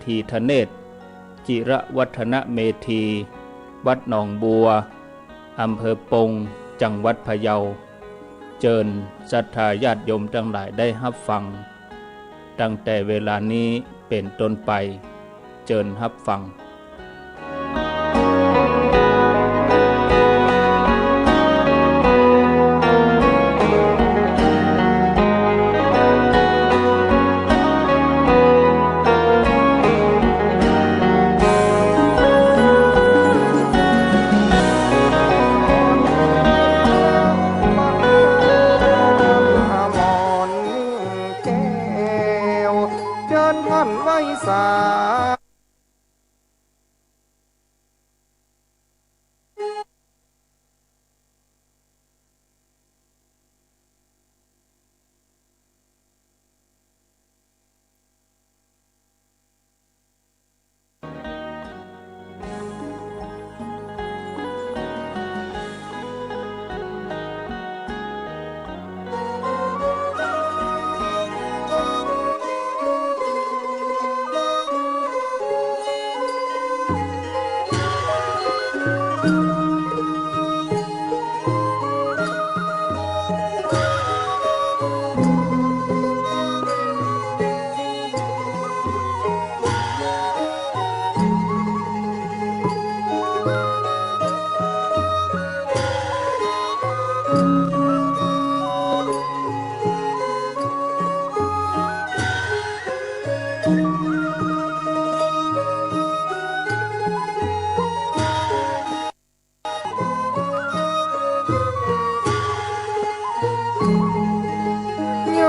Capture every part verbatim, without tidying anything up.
หีทเนศ จิรวัฒนเมธี วัดหนองบัว อำเภอปง จังหวัดพะเยา เจิญศรัทธาญาติโยมตังหลายได้ฮับฟัง ตั้งแต่เวลานี้เป๋นต้นไป เจิญฮับฟัง อมรนิ่งแก้ว เจิญท่านไหว้สา ย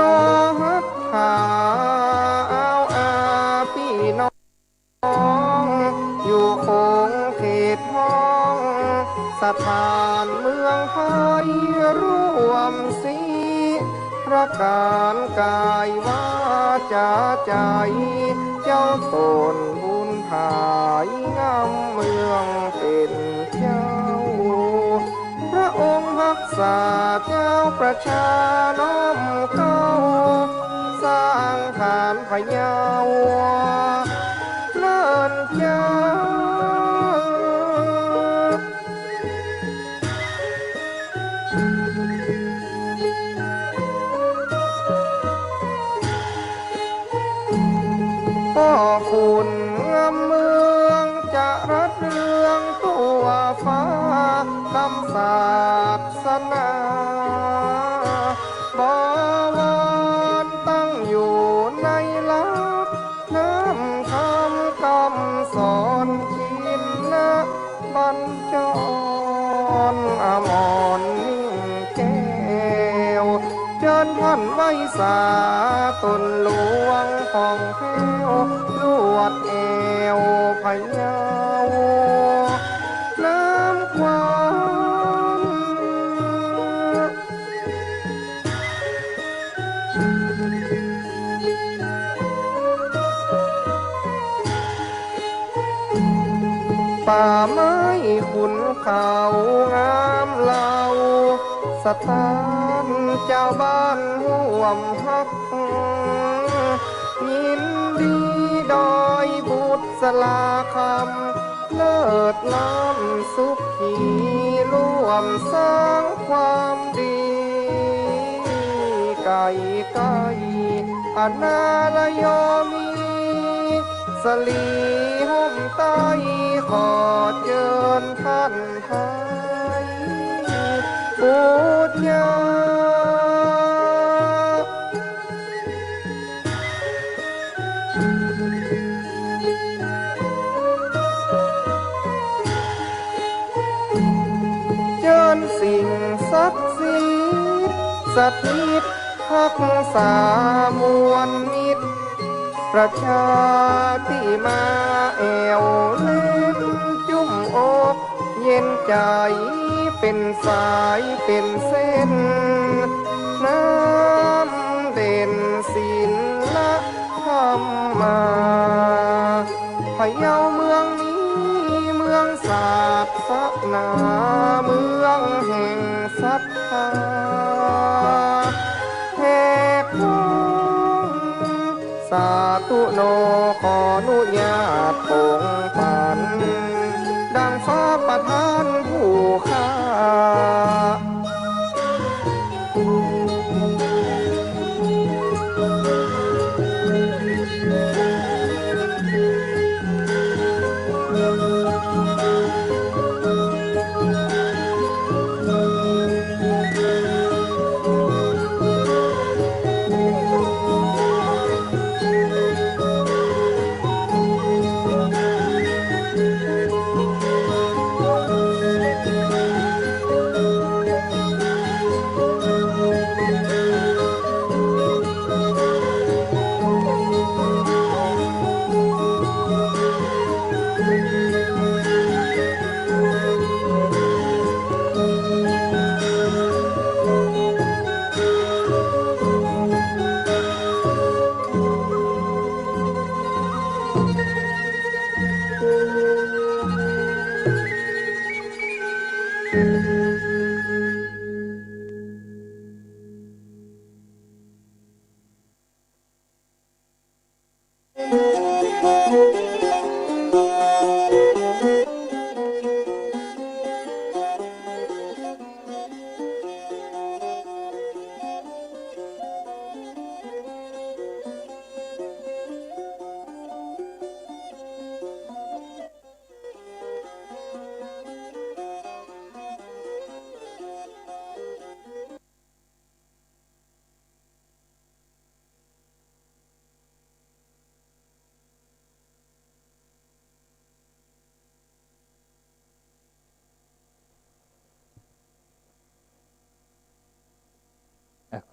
อฮักษาเอาอาปี้น้อง อยู่คงเขตห้อง สถานเมืองไทยร่วมสี ประก๋านก๋ายวาจ๋าใจ๋ เจ้าต๋นบุญผายงามเมืองเป๋นเจ้า พระองค์ฮักษาเจ้าประชาน้อมเกล้า สร้างฐานพะเยาเลิศเจ้า พ่อขุนงามเมืองจะรัดเรืองทั่วฟ้า นำศาสนา บวรตั้งอยู่ในหลัก นำธรรมกำสอนชินบัญจร อมรนิ่งแก้ว เจิญท่านไหว้สาต๋นหลวงผ่องแผ้ว ลวดแอวพะเยาน้ำขวัญ ป่าไม้ขุนเขางามเหล่า สถานเจ้าบ้านร่วมฮัก ยินดีดอยบุษราคำ เลิศล้ำสุขีร่วมสร้างความดี ไก่ไก่อนาลโยมี สลีห่มไตร ขอเจิญท่านไทยบูชา เจิญสิ่งศักดิ์สิทธิ์สถิตรักษามวลมิตร ประชาตี้มาแอ่วเล่นจุ่มอก เย็นใจ๋เป๋นสายเป๋นเส้น น้ำเด่นศิลธรรมา พะเยาเมืองนี้เมืองศาสนา เมืองแห่งศรัทธา แหกกว้างสาธุ ขออนุญาตปงปัน ดังฟ้าประทานผู้ข้า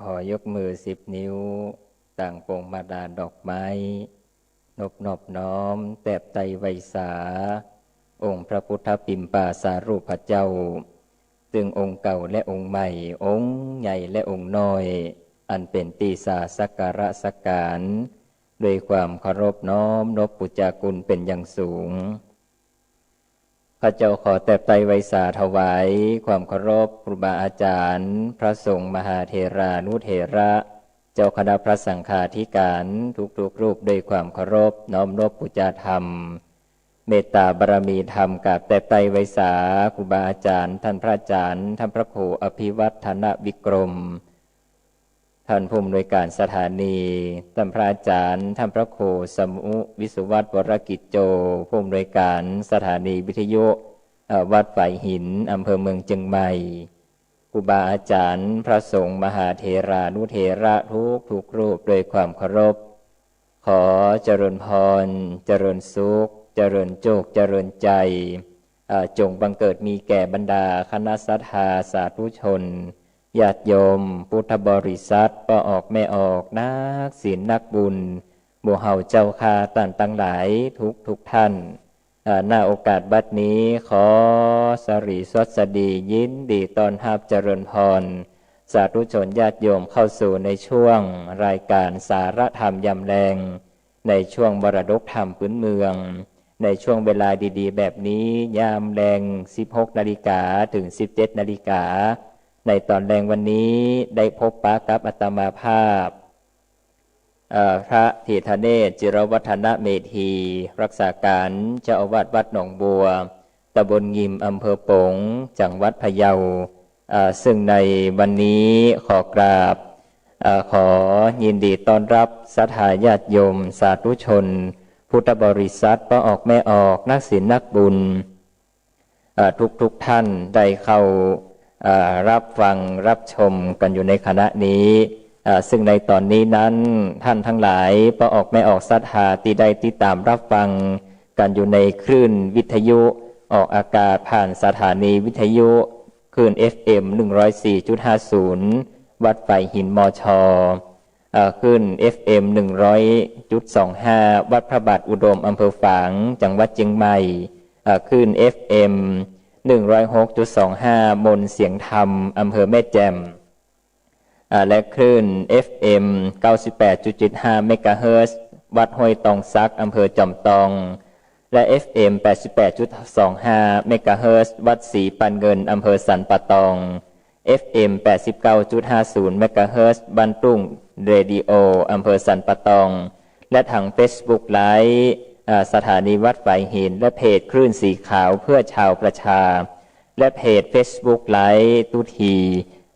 ขอยกมือสิบนิ้ว ตางปงมาลาดอกไม้ นบนอบน้อม แตบไตรไหว้สา องค์พระพุทธปิมปาสารูปเจ้า ซึ่งองค์เก่าและองค์ใหม่ องค์ใหญ่และองค์น้อย อันเป๋นตี้สาสักการะสักการ ด้วยความเคารพน้อมนบปูจาคุณเป๋นอย่างสูง ข้าเจ้าขอแตบไตรไหว้สาถวายความเคารพครูบาอาจารย์ พระสงฆ์มหาเถรานุเถระ เจ้าคณะพระสังฆาธิการทุกๆรูปด้วยความเคารพน้อมนบปูจาธรรม เมตตาบารมีธรรม กราบแตบไตรไหว้สาครูบาอาจารย์ ท่านพระอาจารย์ ท่านพระครูอภิวัฒนวิกรม ท่านผู้อำนวยการสถานี ท่านพระอาจารย์ ท่านพระครูสมุวิศวัตร วรกิจโจ ผู้อำนวยการสถานีวิทยุ เอ่อ วัดฝายหิน อำเภอเมืองเจียงใหม่ ครูบาอาจารย์ พระสงฆ์มหาเถรานุเถระทุกๆรูปด้วยความเคารพ ขอเจริญพร เจริญสุข เจริญโจค เจริญชัย เอ่อ จงบังเกิดมีแก่บรรดาคณะศรัทธาสาธุชน ญาติโยม พุทธบริษัท ป้อออกแม่ออก นักศีลนักบุญ หมู่เฮาเจ้าข้าต้านตังหลายทุกๆท่าน เอ่อ ณ โอกาสบัดนี้ ขอสวัสดียินดีต้อนฮับเจริญพร สาธุชนญาติโยมเข้าสู่ในช่วงรายการสาระธรรมยามแลง ในช่วงมรดกธรรมพื้นเมือง ในช่วงเวลาดีๆแบบนี้ ยามแลง สิบหกนาฬิกา เถิง สิบเจ็ดนาฬิกา ในต๋อนแลงวันนี้ได้พบปะกับอาตมาภาพ เอ่อ พระเถรเนศ จิรวัฒนเมธี รักษาการเจ้าอาวาสวัดหนองบัว ตำบลงิม อำเภอป๋ง จังหวัดพะเยา เอ่อ ซึ่งในวันนี้ขอกราบ เอ่อ ขอยินดีต้อนฮับศรัทธาญาติโยมสาธุชน พุทธบริษัท ป้อออกแม่ออก นักศีลนักบุญ เอ่อ ทุกๆท่านได้เข้า เอ่อ ฮับฟังฮับชมกั๋นอยู่ในขณะนี้ เอ่อ ซึ่งในต๋อนนี้นั้น ต้านตังหลาย ป้อออกแม่ออกศรัทธาตี้ได้ติดต๋ามฮับฟังกั๋นอยู่ในคลื่นวิทยุออกอากาศผ่านสถานีวิทยุคลื่น เอฟเอ็ม หนึ่งร้อยสี่จุดห้าศูนย์ วัดฝายหิน มช เอ่อ คลื่น เอฟเอ็ม หนึ่งร้อยจุดสองห้า วัดพระบาทอุดม อำเภอฝาง จังหวัดเจียงใหม่ เอ่อ คลื่น เอฟเอ็ม หนึ่งร้อยหกจุดสองห้า มนต์เสียงธรรม อำเภอแม่แจ่ม อ่า และคลื่น เอฟเอ็ม เก้าสิบแปดจุดเจ็ดห้า เมกะเฮิรตซ์ วัดห้วยตองสัก อำเภอจอมตอง และ เอฟเอ็ม แปดสิบแปดจุดสองห้า เมกะเฮิรตซ์ วัดศรีปันเงิน อำเภอสันป่าตอง เอฟเอ็ม แปดสิบเก้าจุดห้าศูนย์ เมกะเฮิรตซ์ บ้านทุ่งเรดิโอ อำเภอสันป่าตอง และทางเฟซบุ๊กไลฟ์ อ่า สถานีวัดฝายหิน และเพจคลื่นสีขาวเพื่อชาวประชา และเพจเฟซบุ๊กไลฟ์ตุ๊ที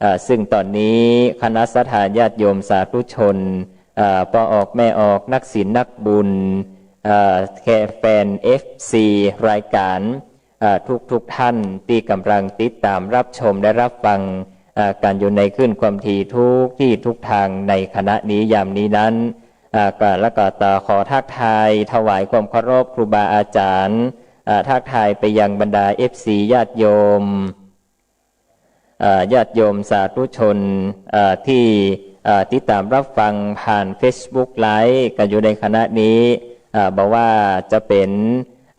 อ่า ซึ่งต๋อนนี้คณะศรัทธาญาติโยมสาธุชน อ่า ป้อออกแม่ออก นักศีลนักบุญ อ่า แขกแฟน เอฟซี รายก๋าน อ่า ทุกๆ ท่านตี้ก่ำลังติดต๋ามรับชมและรับฟัง อ่า กั๋นอยู่ในคลื่นความถี่ทุกตี้ทุกตางในขณะนี้ยามนี้นั้น อ่า ก็ แล้วก็ต้องขอทักทายถวายความเคารพครูบาอาจ๋ารย์ อ่า ทักทายไปยังบรรดา เอฟซี ญาติโยม อ่า ญาติโยมสาธุชน อ่า ตี้ อ่า ติดต๋ามรับฟังผ่านเฟซบุ๊กไลฟ์กั๋นอยู่ในขณะนี้ อ่า บ่ว่าจะเป๋น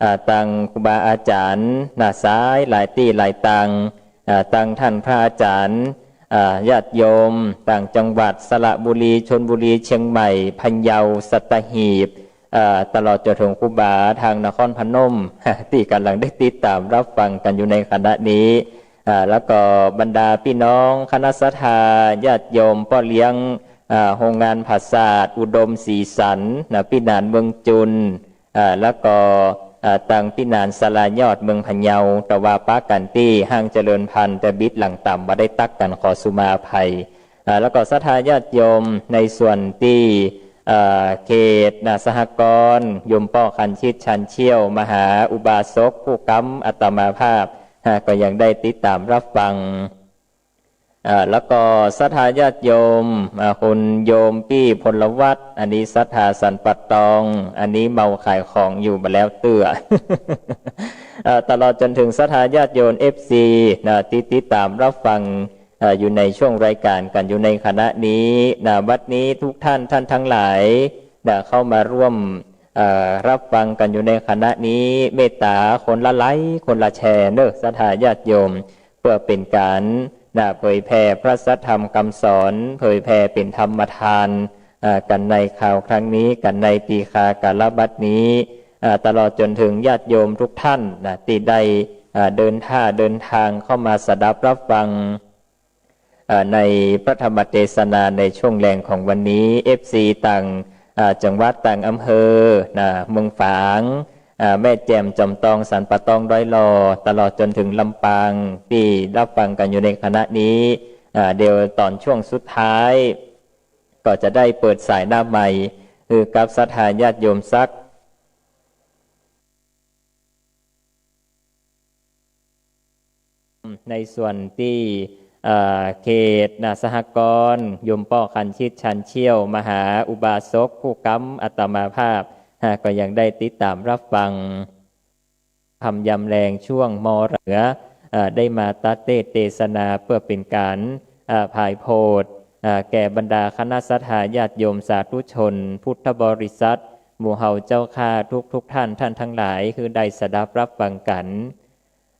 อ่า ตังครูบาอาจ๋ารย์ นาสายหลายตี้หลายตาง อ่า ตังต้านพระอาจ๋ารย์ อ่า ญาติโยมต่างจังหวัด สระบุรี ชลบุรี เชียงใหม่ พะเยา สัตหีบ อ่า ตลอดจ๋นเถิงครูบาตางนครพนม ตี้ก่ำลังได้ติดต๋ามรับฟังกั๋นอยู่ในขณะนี้ อ่า แล้วก็บรรดาปี้น้องคณะศรัทธาญาติโยมป้อเลี้ยง อ่า โฮงงานผาสาทอุดมสีสัน นะ ปี้หนานเมืองจุล อ่า แล้วก็ อ่า ตังปี้หนานสารายอดเมืองพะเยา แต่ว่าปะกั๋นตี้ห้างเจริญพันธุ์ แต่บิดหลังต่ำบ่ได้ตั๊กกั๋น ขอสุมาอภัย อ่า แล้วก็ศรัทธาญาติโยมในส่วนตี้ อ่า เขต นะ สหกรณ์ โยมป้อคันชิต ชันเชี่ยว มหาอุบาสกผู้กำอาตมาภาพ อ่า ก็ยังได้ติดต๋ามรับฟัง อ่า แล้วก็ศรัทธาญาติโยม อ่า คุณโยมปี้พลวัตร อันนี้ศรัทธาสันป่าตอง อันนี้เมาขายของอยู่บ่แล้วเตื้อ อ่า ตลอดจ๋นเถิงศรัทธาญาติโยม เอฟซี นะ ตี้ติดต๋ามรับฟัง อ่า อยู่ในช่วงรายก๋านกั๋นอยู่ในขณะนี้ นะ บัดนี้ทุกท่าน ท่านทั้งหลาย นะ เข้ามาร่วม อ่า รับฟังกั๋นอยู่ในขณะนี้ เมตต๋าคนละไลก์ คนละแชร์เน่อ ศรัทธาญาติโยม เปื้อเป๋นก๋าน นะ เผยแผ่พระสัทธรรมกำสอน เผยแผ่เป๋นธรรมทาน อ่า กั๋นในคราวครั้งนี้ กั๋นในปี๋คากาละบัดนี้ อ่า ตลอดจ๋นเถิงญาติโยมทุกท่าน นะ ตี้ได้ อ่า เดินท่าเดินตางเข้ามาสดับรับฟัง อ่า ในพระธรรมเตสนาในช่วงแลงของวันนี้ เอฟซี ต่าง อ่า จังหวัด ต่างอำเภอ นะ เมืองฝาง อ่า แม่แจ่ม จอมตอง สันป่าตอง ดอยหล่อ ตลอดจ๋นเถิงลำปาง ตี้รับฟังกั๋นอยู่ในขณะนี้ อ่า เดี๋ยวต๋อนช่วงสุดท้าย ก็จะได้เปิดสายหน้าไมค์ หื้อกับศรัทธาญาติโยมสัก ในส่วนตี้ เอ่อ เขต นะ สหกรณ์ โยมป้อคันชิต ชันเชี่ยว มหาอุบาสกผู้กำอาตมาภาพ ฮะ ก็ยังได้ติดต๋ามรับฟัง ธรรมยามแลงช่วงมอเหนือ เอ่อ ได้มาตัดเตสน์เตสนาเปื้อเป๋นก๋าน เอ่อ ผายโผด เอ่อ แก่บรรดาคณะศรัทธาญาติโยมสาธุชน พุทธบริษัท หมู่เฮาเจ้าข้าทุกๆ ท่าน ท่านทั้งหลาย หื้อได้สดับรับฟังกั๋น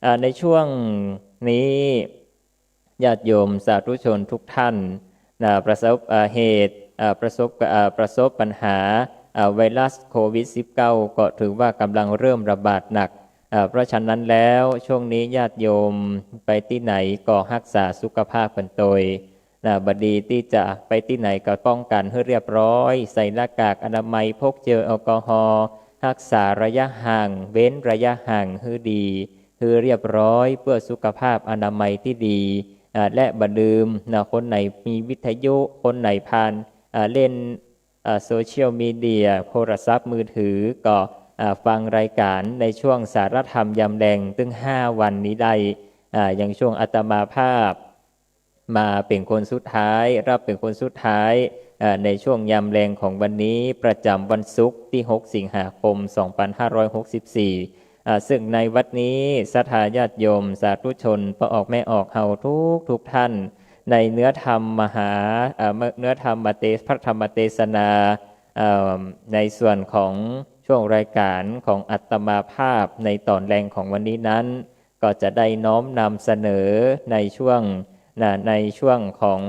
เอ่อ ในช่วงนี้ ญาติโยมสาธุชนทุกท่าน นะ ประสบ เอ่อ เหตุ เอ่อ ประสบ เอ่อ ประสบปัญหา เอ่อ ไวรัสโควิด สิบเก้า ก็ถือว่าก่ำลังเริ่มระบาดหนัก เอ่อ เพราะฉะนั้นแล้ว ช่วงนี้ญาติโยมไปตี้ไหนก็ฮักษาสุขภาพกั๋นตวย นะ บ่ดีตี้จะไปตี้ไหนก็ป้องกั๋นหื้อเรียบร้อย ใส่หน้ากากอนามัย พกเจลแอลกอฮอล์ ฮักษาระยะห่าง เว้นระยะห่างหื้อดี หื้อเรียบร้อย เปื้อสุขภาพอนามัยตี้ดี อ่า และบ่าลืมนะ คนไหนมีวิทยุ คนไหนผ่าน อ่า เล่น อ่า โซเชียลมีเดีย โทรศัพท์มือถือ ก็ อ่า ฟังรายก๋านในช่วงสารธรรมยามแลง ตึงห้าวันนี้ได้ อ่า อย่างช่วงอาตมาภาพ มาเป๋นคนสุดท้าย รับเป๋นคนสุดท้าย เอ่อ ในช่วงยามแลงของวันนี้ ประจ๋ำวันศุกร์ตี้หกสิงหาคมสองปันห้าร้อยหกสิบสี่ อ่า ซึ่งในวันนี้ศรัทธาญาติโยมสาธุชนป้อออกแม่ออกเฮาทุกๆ ท่าน ในเนื้อธรรมมหา เอ่อ เนื้อธรรมเต พระธรรมเตสนา เอ่อ ในส่วนของช่วงรายก๋านของอาตมาภาพในต๋อนแลงของวันนี้นั้น ก็จะได้น้อมนำเสนอในช่วง นะ ในช่วงของ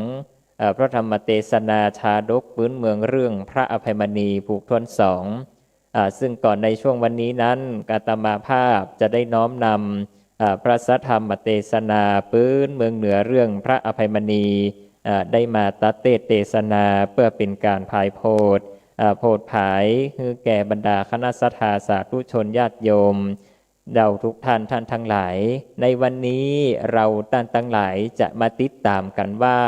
เอ่อ พระธรรมเตสนาชาดกปื๊นเมืองเรื่องพระอภัยมณีผูกถ้วนสอง อ่า ซึ่งก่อนในช่วงวันนี้นั้น อาตมาภาพจะได้น้อมนำ อ่า พระสัทธรรมเตสนาปื๊นเมืองเหนือเรื่องพระอภัยมณี อ่า ได้มาตัดเตสน์เตสนาเปื้อเป๋นก๋านผายโผด อ่า โผดผายหื้อแก่บรรดาคณะศรัทธาสาธุชนญาติโยม เราทุกท่าน ท่านทั้งหลาย ในวันนี้เราท่านทั้งหลายจะมาติดต๋ามกั๋นว่า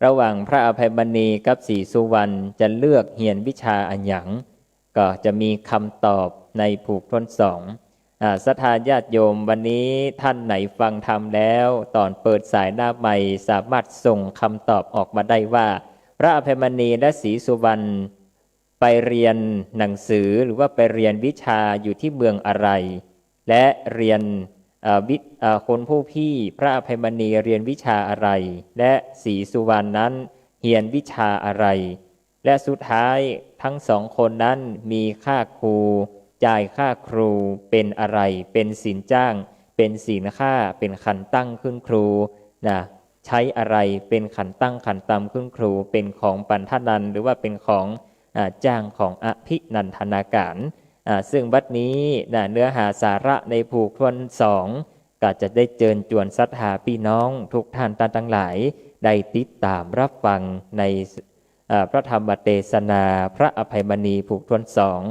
ระหว่างพระอภัยมณีกับศรีสุวรรณจะเลือกเฮียนวิชาอะหยัง ก็จะมีกำตอบในผูกถ้วนสอง อ่า ศรัทธาญาติโยม วันนี้ท่านไหนฟังธรรมแล้ว ต๋อนเปิดสายหน้าไมค์สามารถส่งกำตอบออกมาได้ว่า พระอภัยมณีและศรีสุวรรณไปเรียนหนังสือหรือว่าไปเรียนวิชาอยู่ที่เมืองอะไร และเรียน เอ่อ วิ เอ่อ คนผู้พี่พระอภัยมณีเรียนวิชาอะไร และศรีสุวรรณนั้นเฮียนวิชาอะไร และสุดท้ายทั้งสองคนนั้นมีค่าครู จ่ายค่าครูเป๋นอะไร เป๋นสินจ้าง เป๋นสินค่า เป๋นขันตั้งคุณครูนะ ใจ๊อะไรเป๋นขันตั้งขันตำคุณครู เป๋นของปั๋นทนัน หรือว่าเป๋นของ อ่า จ้างของอภินันทนาการ อ่า ซึ่งบัดนี้นะ เนื้อหาสาระในผูกถ้วนสอง ก็จะได้เจิญจวนศรัทธาปี้น้องทุกท่าน ท่านทั้งหลาย ได้ติดต๋ามรับฟังใน เอ่อ พระธรรมเตสนาพระอภัยมณีผูกถ้วนสอง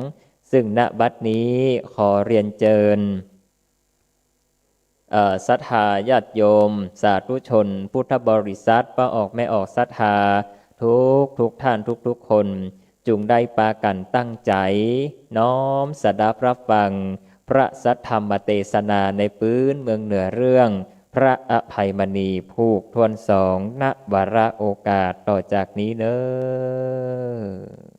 ซึ่ง ณ บัดนี้ขอเรียนเจิญ เอ่อ ศรัทธาญาติโยม สาธุชน พุทธบริษัท ป้าออกแม่ออกศรัทธา ทุกทุกท่าน ทุกๆ คน จุ่งได้ปากั๋นตั้งใจ๋ น้อมสดับรับฟัง พระสัทธรรมเตสนาในปื๊นเมืองเหนือเรื่อง พระอภัยมณีผูกถ้วนสอง ณ วาระโอกาสต่อจากนี้เน้อ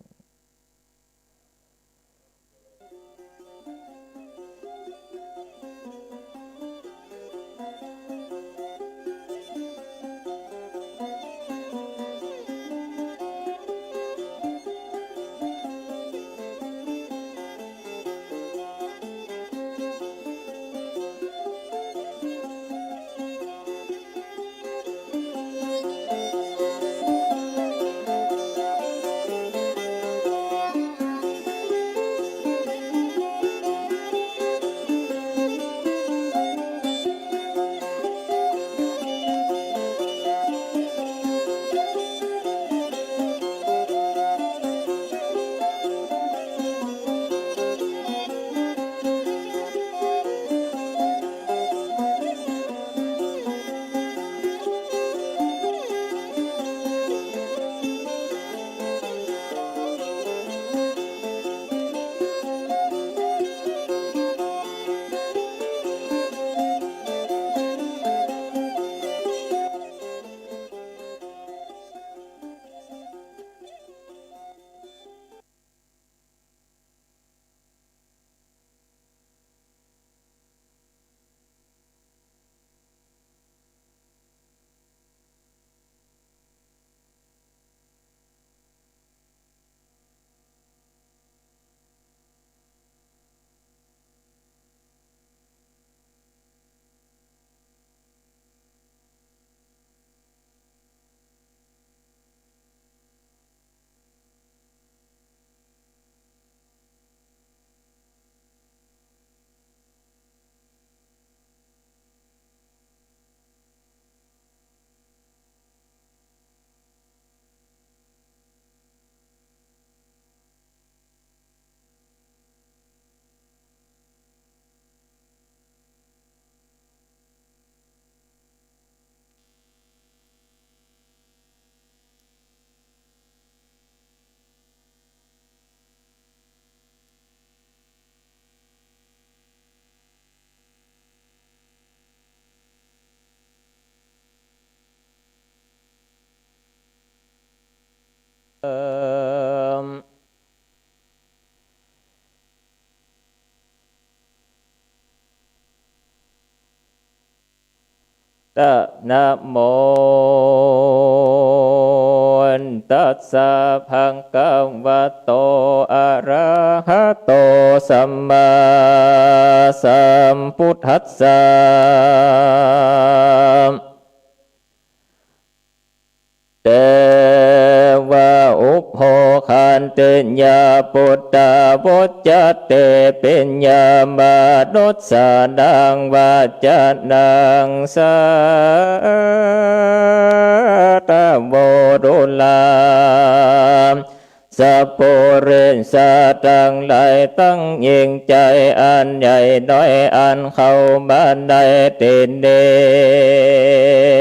ตะ นะโมตัสสะ ภะคะวะโต อะระหะโต สัมมาสัมพุทธัสสะ เตวะ อุปโภคันติ ยาปุตตา วุจจะเต ปิญญามานุสสานัง วาจานัง สาธะโว ดุลา สัพปุริสะตังหลาย ตังหญิงจายอันใหญ่น้อย อันเข้ามาในตี้นี้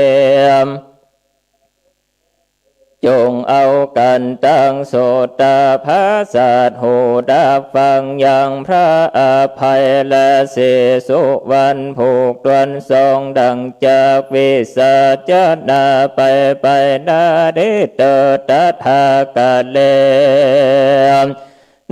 จงเอากั๋นตังโสตาผาสัตว์ หูฮับฟังยังพระอภัยและสีสุวรรณผูกตวนสอง ดั่งจากวิสาชนาไป ไปนานิเตอตถาคตแล้ว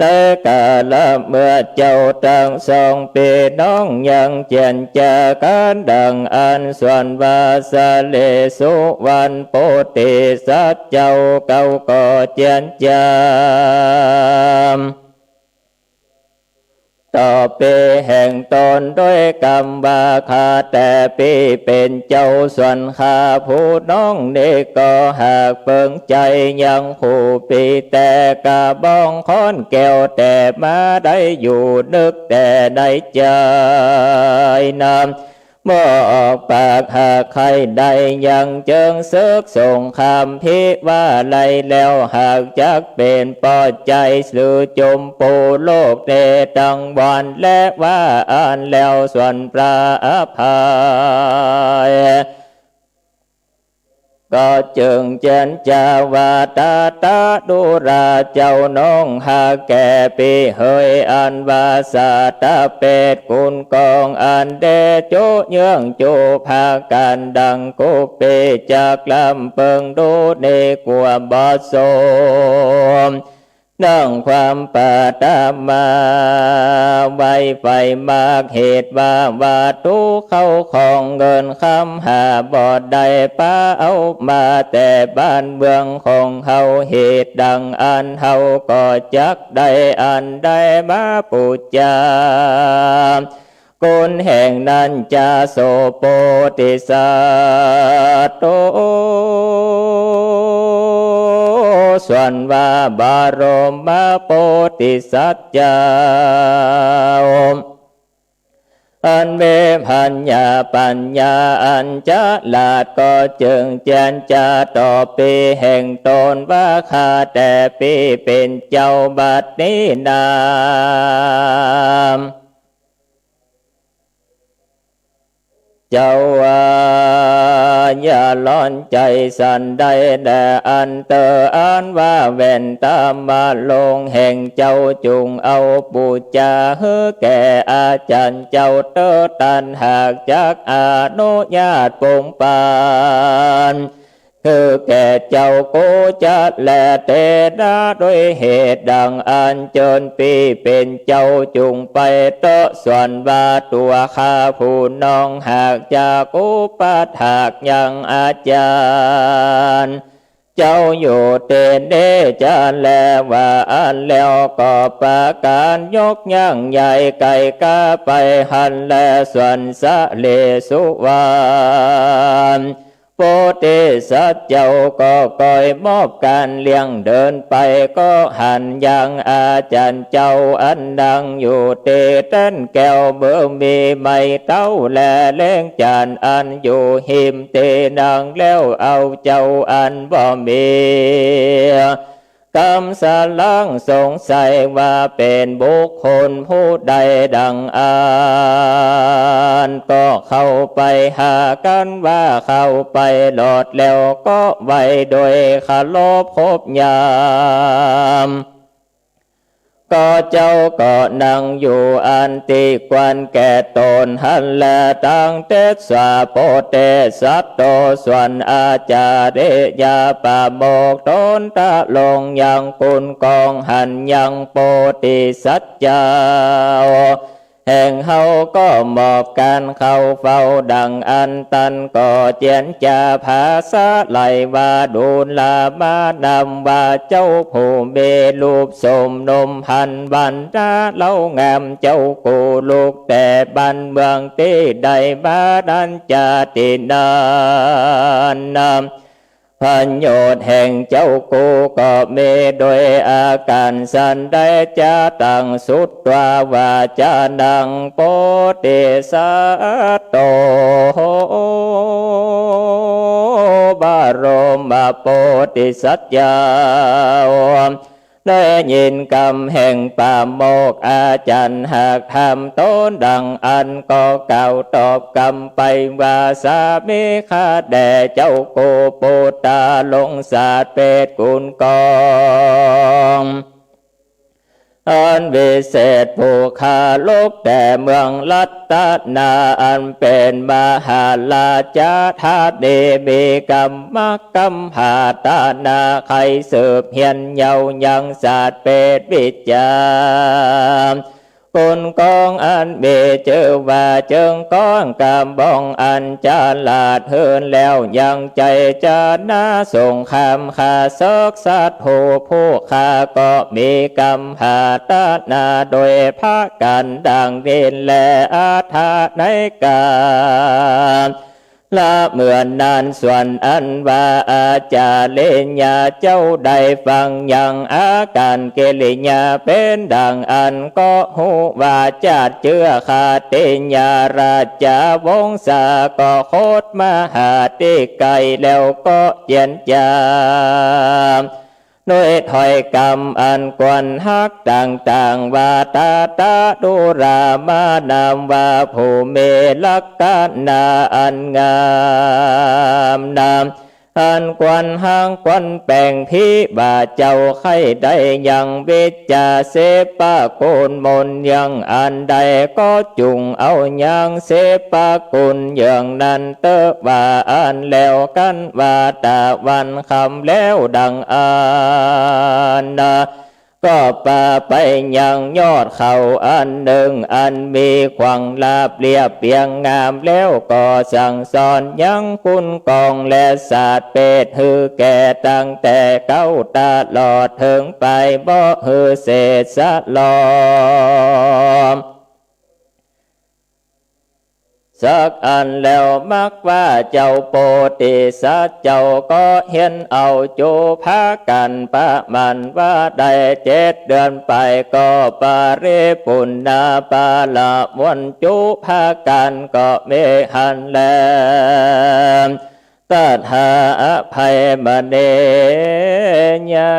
ในกาละเมื่อเจ้าตังสองปี้น้องยังเจียรจากั๋นดั่งอั้น ส่วนว่าสะเลสุวรรณโปธิสัตว์เจ้า เก่าก็เจียรจา ต่อปี้แห่งตนด้วยกำว่า ข้าแต่ปี้เป๋นเจ้า ส่วนข้าผู้น้องนี้ก็หากเปิงใจ๋ยังผู้ปี้แต่กระบองค้อนแก้ว แต่มาได้อยู่นึกแต่ในใจ๋นา เมื่อออกปากหากใค่ได้ยังเจิงศึกสงครามพิวาไลแล้ว หากจักเป๋นปอใจ๋หรือจมปูโลกเนตังวรและว่าอั้นแล้ว ส่วนพระอภัย ก็จึงเจียรจาว่า ตถาดูราเจ้าน้องหากแก่ปี้เหย อันว่าสัตว์เปรตกุลกองอันเดจุเยื่องจูพากั๋นดั่งกุปปี้จักลำเปิงดูนี้กั๋วบ่สม ดั่งความปรารถนาไว้ ใฝ่มากเหตุว่า วัตถุเข้าของเงินคำหาบ่ได้ปาเอามาแต่บ้านเมืองของเฮา เหตุดั่งอั้นเฮาก็จักได้อันได้มาปู๋จา กุณแห่งนั้นจา โสโปธิสัตว์โต ส่วนว่าบรมโปธิสัตว์เจ้า อันมีผญาปั๋ญญาอันฉลาด ก็จึงเจียรจาต่อปี้แห่งตนว่า ข้าแต่ปี้เป๋นเจ้า บัดนี้นา เจ้าว่าอย่าร้อนใจ๋สันใดแล อันเตออันว่าแว่นต๋ามาลงแห่งเจ้า จุ่งเอาปู๋จาหื้อแก่อาจ๋ารย์เจ้าเตอตัน หากจักอนุญาตปงปัน คือแก่เจ้ากูจะแล เตนะ ด้วยเหตุดั่งอั้นเจิญปี้เป๋นเจ้าจุ่งไปเต๊อะ ส่วนว่าตั๋วข้าผู้น้องหากจักอุปัฏฐากยังอาจ๋ารย์เจ้าอยู่ตี้นี้จะแล ว่าอั้นแล้วก็ปากั๋นยกย่างใหญ่ไก๋ก้าไปหั้นแล ส่วนสะเลสุวรรณ โปธิสัตว์เจ้าก็ก้อยมอบก๋านเลี้ยงเดินไป ก็หันยังอาจ๋ารย์เจ้าอันนั่งอยู่ตี้แต้นแก้ว เมื่อมีไม้เต๊าและแล้งจั๋นอันอยู่ฮิมตี้นั่งแล้ว เอาเจ้าอันบ่มี กำสะล้างสงสัยว่าเป๋นบุคคลผู้ใดดั่งอั้น ก็เข้าไปหากั๋นว่าเข้าไปหลอดแล้วก็ไหว้โดยเคารพครบยาม ก็เจ้าก็นั่งอยู่อันตี้ควรแก่ต๋นหั้นแล ตังเตสสะโปธิสัตว์โต ส่วนอาจ๋าริยะประโมกข์ต๋นตะลงยังกุลกองหั้นยังโปธิสัตว์เจ้า แห่งเฮาก็มอบก๋านเข้าเฝ้าดั่งอั้น ตันก็เจียรจาผาษาไหลว่า ดูรามานำว่าเจ้าผู้มีรูปโสมนมพันวรรณะเล้างาม เจ้ากูลุกแต่บ้านเมืองตี้ใดมานั้นจาตินั้นนำ ประโยชน์แห่งเจ้ากูก็มีโดยอาก๋ารสันใด จะตังสุตวาวาจานังโปธิสัตว์โต บรมโปธิสัตว์เจ้า ได้ยินกำแห่งปาโมกข์ อาจ๋ารย์หากธรรมต๋นดังอั้น ก็กล่าวตอบกำไปว่า สามีข้าแด่เจ้าโกปุตตา ลงสาดเปตกุลกอง อันวิเศษผู้ข้าลุกแต่เมืองรัตนา อันเป๋นมหาราชธานี มีกำมักกำผาตนา ใค่สืบเฮียนเย้ายังสาดเปตวิชา กุลกองอันมีจื้อว่าเจิงก้อนกระบองอันฉลาด หื้อแล้วยังใจ๋จะนาสงคราม ฆ่าเสิกศัตรูผู้ข้า ก็มีกำผาตนาโดยประก๋านดังนี้แล อัฏฐะ ในกาล ละเมื่อนั้น ส่วนอันว่าอาจาริยะเจ้าได้ฟังยังอากัปกิริยาเป๋นดังอั้น ก็ฮู้ว่าจัดเจื้อขัตติยราชวงศา ก็คดมาหาตี้ใก้ แล้วก็เจียรจา ด้วยถ้อยกำอันควรฮักต่างๆ ว่า ตถาดูรามานัม ว่าผู้มีลักษณะอันงามนาม อันควรฮักควรแป๋ง ภิว่าเจ้าใค่ได้ยังวิชาสิบประกุลมนต์อย่างอันใด ก็จุ่งเอายังสิบประกุลอย่างนั้นเต๊อะ ว่าอั้นแล้ว กั๋นว่าตะวันค่ำแล้วดังอั้นนะ ก็ปาไปยังยอดเขาอันนึ่ง อันมีขวางราบเรียบเปียงงาม แล้วก็สั่งสอนยังกุลกอง และสาดเปตหื้อแก่ตั้งแต่เก๊าตลอดเถิงปาย บ่หื้อเสสะลอม สักอันแล้ว มักว่าเจ้าโปธิสัตว์เจ้าก็เฮียนเอาจุ๊ พากั๋นประมาณว่าได้เจ็ดเดือนไป ก็ปริปุณณาปาละมนต์จุ๊ พากั๋นก็มีหั้นแล ตถาอภัยมณียา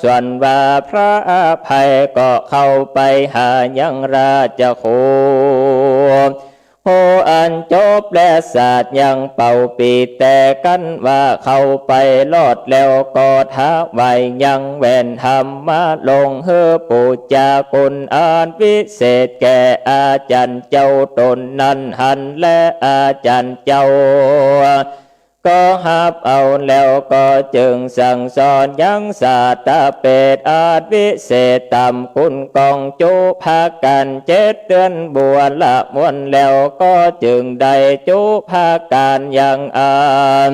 ส่วนว่าพระอภัยก็เข้าไปหายังราชครู ผู้อันจบและสาดยังเป่าปีแตร กั๋นว่าเข้าไปรอดแล้ว ก็ถวายยังแหวนธรรมะลงหื้อปู๋จาคุณอันวิเศษแก่อาจ๋ารย์เจ้าต๋นนั้นหั้นแล อาจ๋ารย์เจ้า ก็ฮับเอาแล้ว ก็จึงสั่งสอนยังสาดเปตอันวิเศษต๋ามกุลกองจุ๊ พากั๋นเจ็ดเดือนบัวละมนต์แล้ว ก็จึงได้จุ๊ พากั๋นยังอัน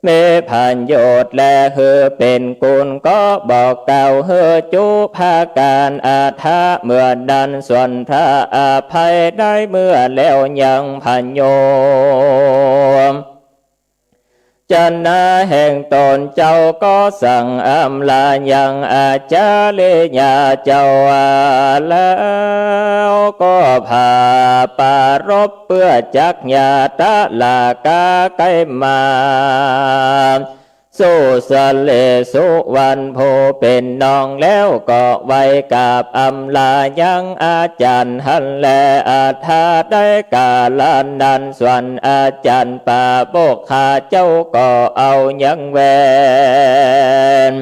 มีประโยชน์ และหื้อเป๋นกุล ก็บอกกล่าวหื้อจุ๊ พากั๋น อัฏฐะ เมื่อนั้น ส่วนพระอภัยได้เมื่อแล้วยังประโยชน์ จนาแห่งต๋นเจ้าก็สั่งอำลายังอาจาริยะเจ้าว่า แล้วก็พาปรารภเปื้อจักญาตะลากาใก้มา สู่สะเลสุวรรณผู้เป๋นน้อง แล้วก็ไหว้กราบอำลายังอาจ๋ารย์หั้นแล อัฏฐะ ได้กาละนั้น ส่วนอาจ๋ารย์ปาโมกขะเจ้าก็เอายังแหวน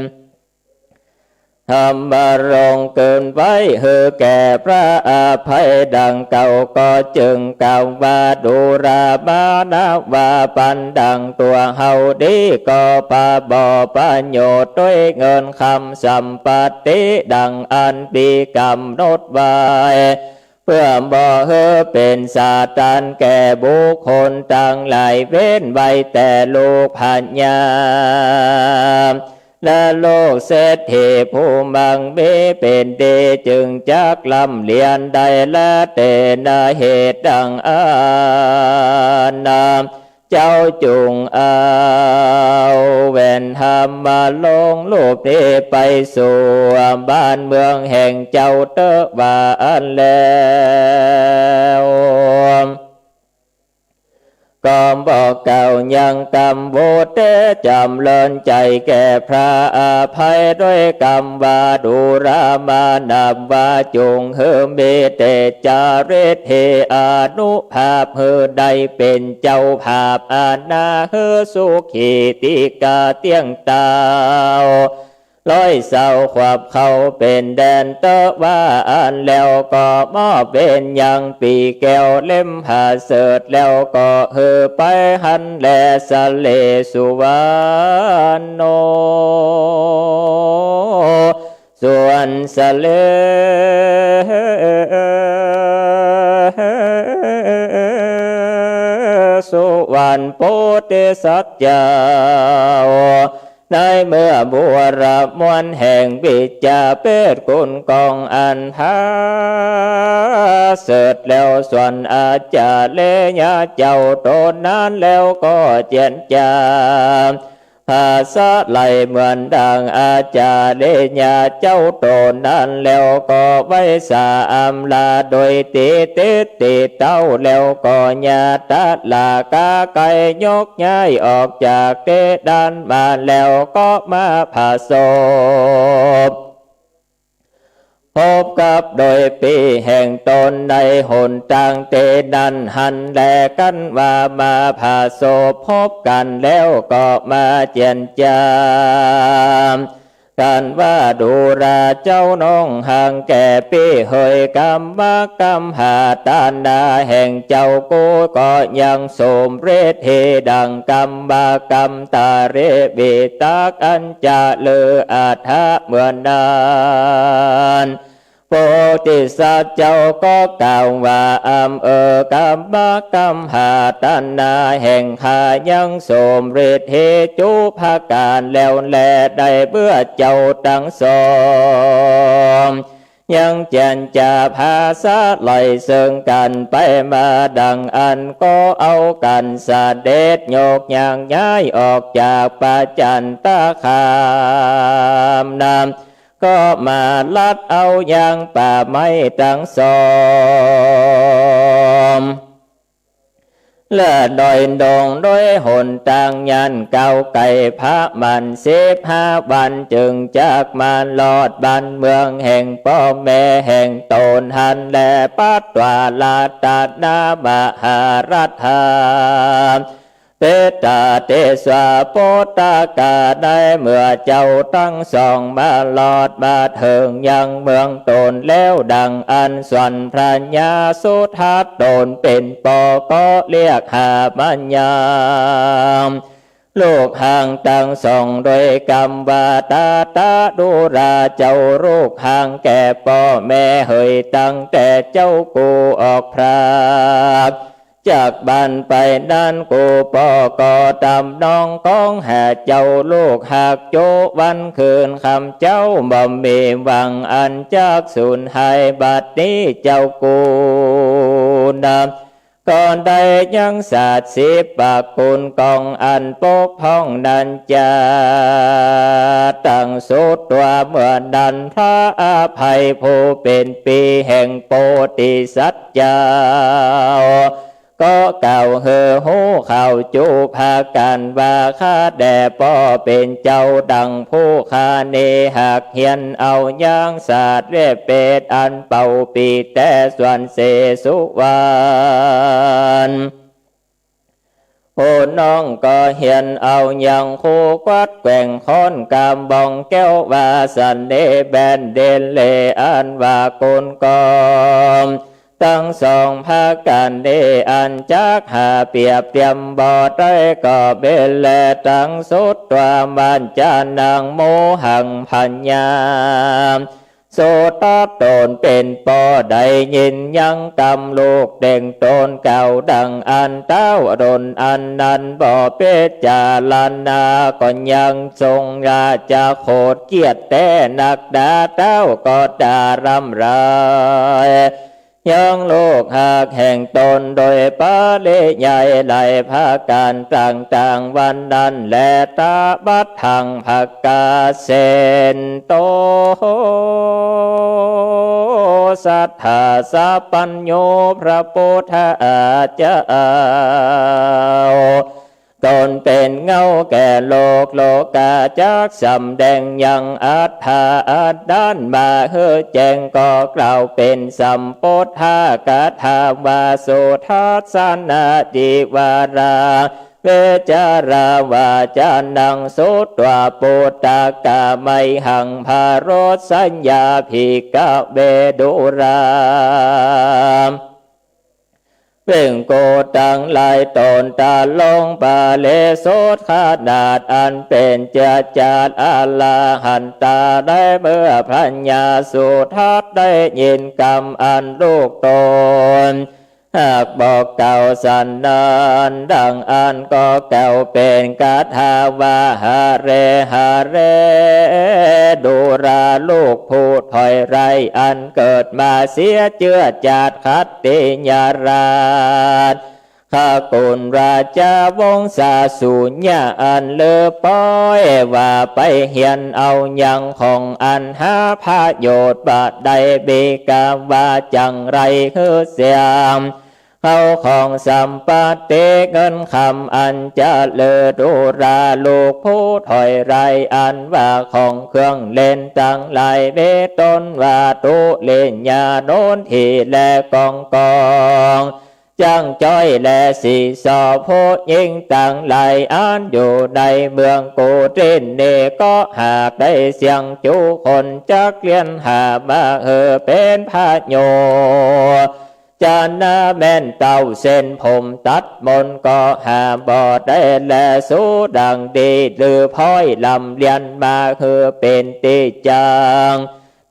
ธรรมรงค์คืนไว้หื้อแก่พระอภัยดังเก่า ก็จึงกล่าวว่า ดูรามานะว่า ปันดังตั๋วเฮาดี ก็ปาบ่ประโยชน์ด้วยเงินคำสัมปัตติดังอันมีก๋ำหนดไว้ เปื้อบ่หื้อเป๋นสาตานแก่บุคคลตังหลาย เว้นไว้แต่ลูกพญา และลูกเศรษฐีผู้มั่งมีเป๋นดี จึงจักร่ำเรียนได้ และเตนะ เหตุดังอั้นนะ เจ้าจุ่งเอาแหวนธรรมะลงรูปนี้ไปสู่บ้านเมืองแห่งเจ้าเต๊อะ ว่าอั้นแล้ว ก็บอกกล่าวยังกำ โวเต จ๋ำเริญใจ๋แก่พระอภัย ด้วยกำว่า ดูรามานับว่า จุ่งหื้อมีเตจจาริต เฮอานุภาพ หื้อได้เป๋นเจ้าภาพ อานาหื้อสุขีตี้ก๋าเตี้ยงเต้า ร้อยเศร้าขวบเข้าเป๋นแดนเต๊อะ ว่าอั้นแล้วก็มอบเวรยังปี่แก้วเล็มผาเสริฐ แล้วก็หื้อไปหั้นแล สะเลสุวรรณโณ ส่วนสะเลสุวรรณโพธิสัตว์เจ้า ในเมื่อบูรมวลแห่งวิชชาเปตกุณกองอันผาเสริฐแล้ว ส่วนอาจาริยะเจ้าต๋นนั้นแล้วก็เจียรจา ผาสะไหลเหมือนดังอาจาริยะเจ้าต๋นนั้นแล้วก็ไหว้สาอำลาโดยตี้ติดตี้เต้า แล้วก็ญาตะลากาไก๋ยกย้ายออกจากตี้นั้นมา แล้วก็มาผสม พบกับโดยปี้แห่งต๋นในหนตางตี้นั้นหั้นแล กั๋นว่ามาผสมพบกั๋นแล้วก็มาเจียรจากั๋นว่า ดูราเจ้าน้องห่างแก่ปี้เหย กำมะกำหาตนาแห่งเจ้ากูก็ยังสมเร็จเหตุดังกำมะกำตาเรวิตักอันจะเลืออัฏฐะเหมือนนั้น โพธิสัตว์เจ้าก็กล่าวว่า อำเออกำมะกำหาตนาแห่งข้ายังสมเร็จเหตุจุประก๋านแล้วแล ในเมื่อเจ้าตังสองยังเจียรจาผาสะไหลเซิ่งกั๋นไปมาดังอั้น ก็เอากั๋นเสด็จยกย่างย้ายออกจากปะจันตคามนั้น ก็มาลัดเอายังป่าไม้ตังสอง และดอยดงโดยหนตางยันก้าวไก๋ประมาณสิบห้าวัน จึงจักมารอดบ้านเมืองแห่งป้อแม่แห่งต๋นหั้นแล ปัตวารัตนมหารัฐา เปตาเตสวาโปตกา ในเมื่อเจ้าตังสองมารอดมาเถิงยังเมืองต๋นแล้วดังอั้น ส่วนพระญาสุทัตต๋นเป๋นป้อก็เรียกหามัญญาลูกห่างตังสองโดยกำว่า ตาตะดูราเจ้าลูกห่างแก่ป้อแม่เหย ตั้งแต่เจ้ากูออกพราก จากบ้านไปนั้น กูป้อก็ตำนองก้องหาเจ้าลูกหากจุวันคืนค่ำเจ้าบ่มีหวังอันจักสูญหาย บัดนี้เจ้ากูนั้นก็ได้ยังสาทศิพพะกุณกองอันปกป้องนั้นจา ตังสุดตั๋วเมื่อนั้น พระอภัยผู้เป๋นปี้แห่งโพธิสัตว์ เจ้า ก็กล่าวหื้อฮู้ข่าวจุประก๋านว่า ข้าแด่ป้อเป๋นเจ้าดังผู้คาเนหักเฮียนเอายังสาทและเปตอันเป่าปี้แต่ส่วนเสสุวรรณ ผู้น้องก็เฮียนเอายังคู่กวัดแกว่งค้อนกำบองแก้วว่า สะเนแบนเดนเลอันว่ากุณกองตังสองประก๋านนี้ อันจักหาเปรียบเตียมบ่ได้ก็เป๋นแล ตังสุดตั๋วมัจจานังโมหัง พญา สุทัตต๋นเป๋นป้อได้ยินยังกำลูกเต่งต๋นกล่าวดังอั้น เต้าต๋นอันนั้นบ่พิจารณา ก็ยังทรงราชโขดเกลียดแต๊นักหนา เต้าก็ด่าร่ำร้ายยังลูกฮักแห่งต๋นโดยปริยายหลายประก๋านต่างๆ วันนั้นแล ตบัดหัง ผะกาเสนโต สัตถาสัพพัญญูพระพุทธเจ้า ตนเป๋นเงาแก่โลก โลกาจักสำแดงยังอัตถาอันนั้นมาหื้อแจ้ง ก็กล่าวเป๋นสัมโพธคาถาว่า สุทัสสะนาติวารา เวสาลวาจานัง สุตวา ปุตตะ กาเมหัง พะโรสยา ภิกขะเว ดูรา เพ่งโกตังหลาย ตนตะลงปะเลสุดขนาด อันเป๋นเจื้อจาติอรหันตา ในเมื่อพญาสุทัสสะได้ยินกำอันลูกตน หากบอกกล่าวสันนั้นดังอั้น ก็กล่าวเป๋นคาถาว่า หะเร หะเร ดูรา ลูกผู้ถอยร้าย อันเกิดมาเสียเจื้อจาติขัตติยราช ขกุลราชวงศาสุญญา อันเลิศป๊อยว่าไปเหียนเอายังของอันหาประโยชน์บ่ได้ มีกำว่าจังไรหื้อเสีย เข้าของสัมปัตติเงินคำอันจะเลิศ ดูราลูกผู้ถอยร้าย อันว่าของเครื่องเล่นตังหลาย มีต้นว่าตุลิยา โนนที และกองกอง จั้งจ้อยและสีซอ ผู้หญิงตังหลาย อันอยู่ในเมืองกุสินารี ก็หากได้เสี้ยงจูคน จักเลียนหามาหื้อเป๋นประโยชน์ จะนาแม่นเต้าเส้นผมตัดมนต์ก็หาบ่ได้แล สูดังดี หรือพ้อยลำเลียนมาหื้อเป๋นตี้จั้ง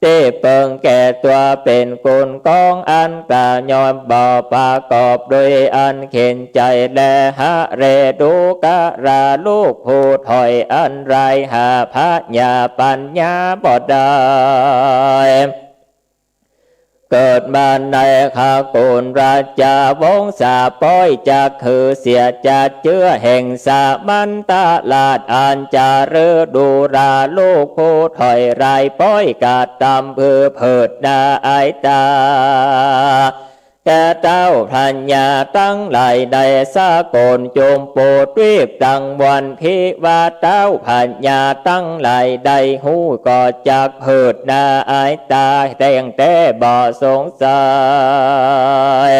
ตี้เปิงแก่ตั๋ว เป๋นกุญกองอันตายอมบ่ประกอบโดยอันเข็ญใจ๋แล หะเร ดูรา ลูกผู้ถอยอันร้าย หาพญาปัญญาบ่ได้ เกิดมาในขกุลราชวงศา ป๊อยจักหื้อเสียจาติเจื้อแห่งสมันตราช อันจะฤดูรา ลูกผู้ถอยร้าย ป๊อยกระตำหื้อเผิดหน้าอายตา แก่เต้าพญาตังหลายในสกลจุมพูทวีปตังมวล ภิวาเต้าพญาตังหลายได้ฮู้ ก็จักเผิดหน้าอายตา แต๊งแต๊บ่สงสัย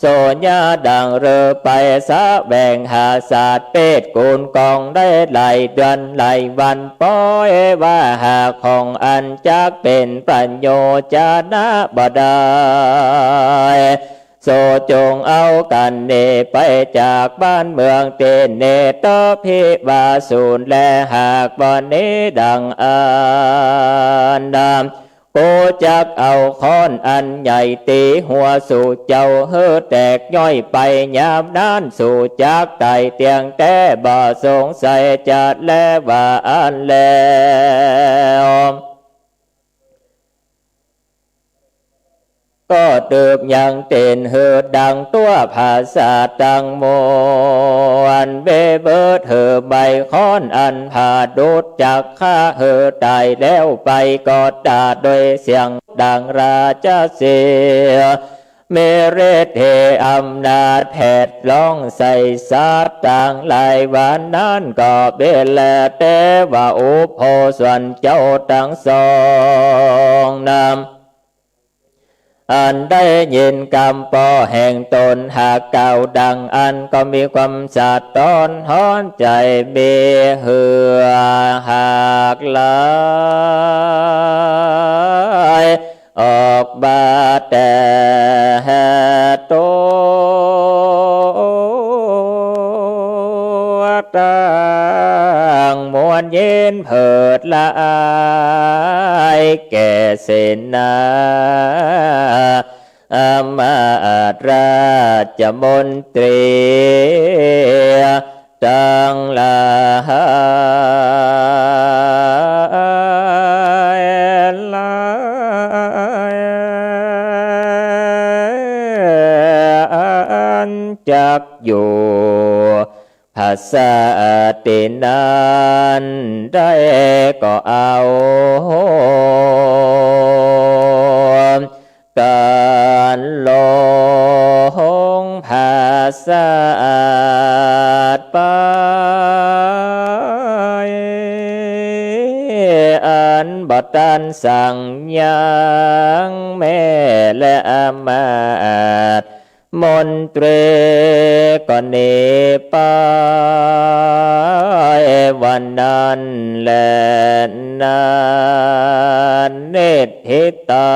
โสญาดังฤๅไปแสวงหาสัตว์เปรตกุญกองได้หลายเดือนหลายวัน ป๊อยว่าหาของอันจักเป๋นประโยชน์จะนาบ่ได้ โสจงเอากั๋นหนีไปจากบ้านเมืองตี้นี่เต๊อะ ภิวาสูรแล หากบ่หนีดังอั้นนา กูจักเอาค้อนอันใหญ่ตี๋หัวสูเจ้าหื้อแตกย่อยไป ยามนั้นสูจักต๋ายเตี้ยงแต๊บ่สงสัยจะแลว่าอั้นแล้ว ก็เติบยังเต้นหื้อดังตั๋วผาสาตังมวล เวเบิดหื้อไม้ค้อนอันผาดุดจักฆ่าหื้อต๋ายแล้วไป ก็ต๋าดโดยเสียงดังราชสีห์ มีฤทธิ์เดชอำนาจแผดร้องใส่สัตว์ตังหลาย วันนั้นก็เบลแลเตวะอุโภส่วนเจ้าตังสองนั้น อันได้ยินกำป้อแห่งต๋นหากกล่าวดังอั้น ก็มีความสะท้อนฮ้อนใจ๋ มีเหื่อหากไหลออกมาแต่ตั๋วตังมวล ยินเผิดละอายแก่เสนา อำมาตย์ราชมนตรีตังหลาย อันจักอยู่ ผาสาตี้นั้นได้ก็เอา เป สั่งยังแม่และอำมาตย์ มนตรีก็หนีไป วันนั้นแลนา นิฏฐิตา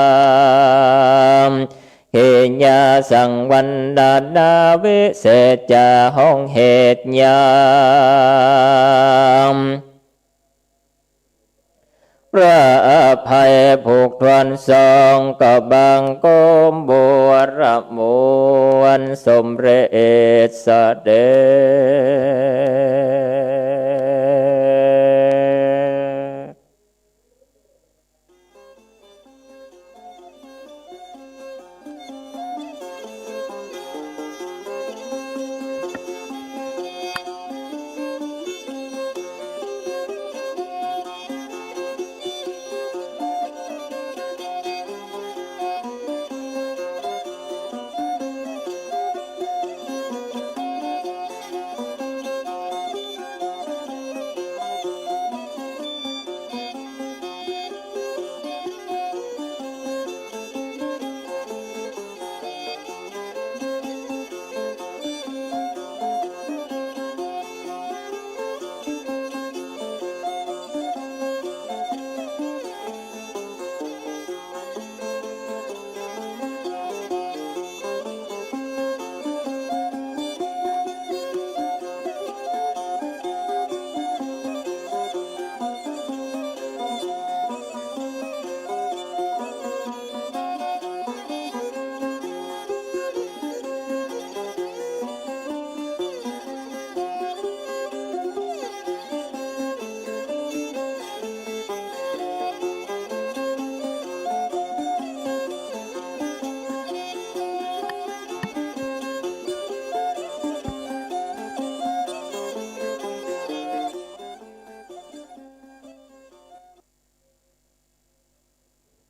หิยาสังวันดานา วิเศษจาห้องเหตุยาม พระอภัยผูกทวนสอง ก็บังคมบวรมวลสมเร็จเสด็จ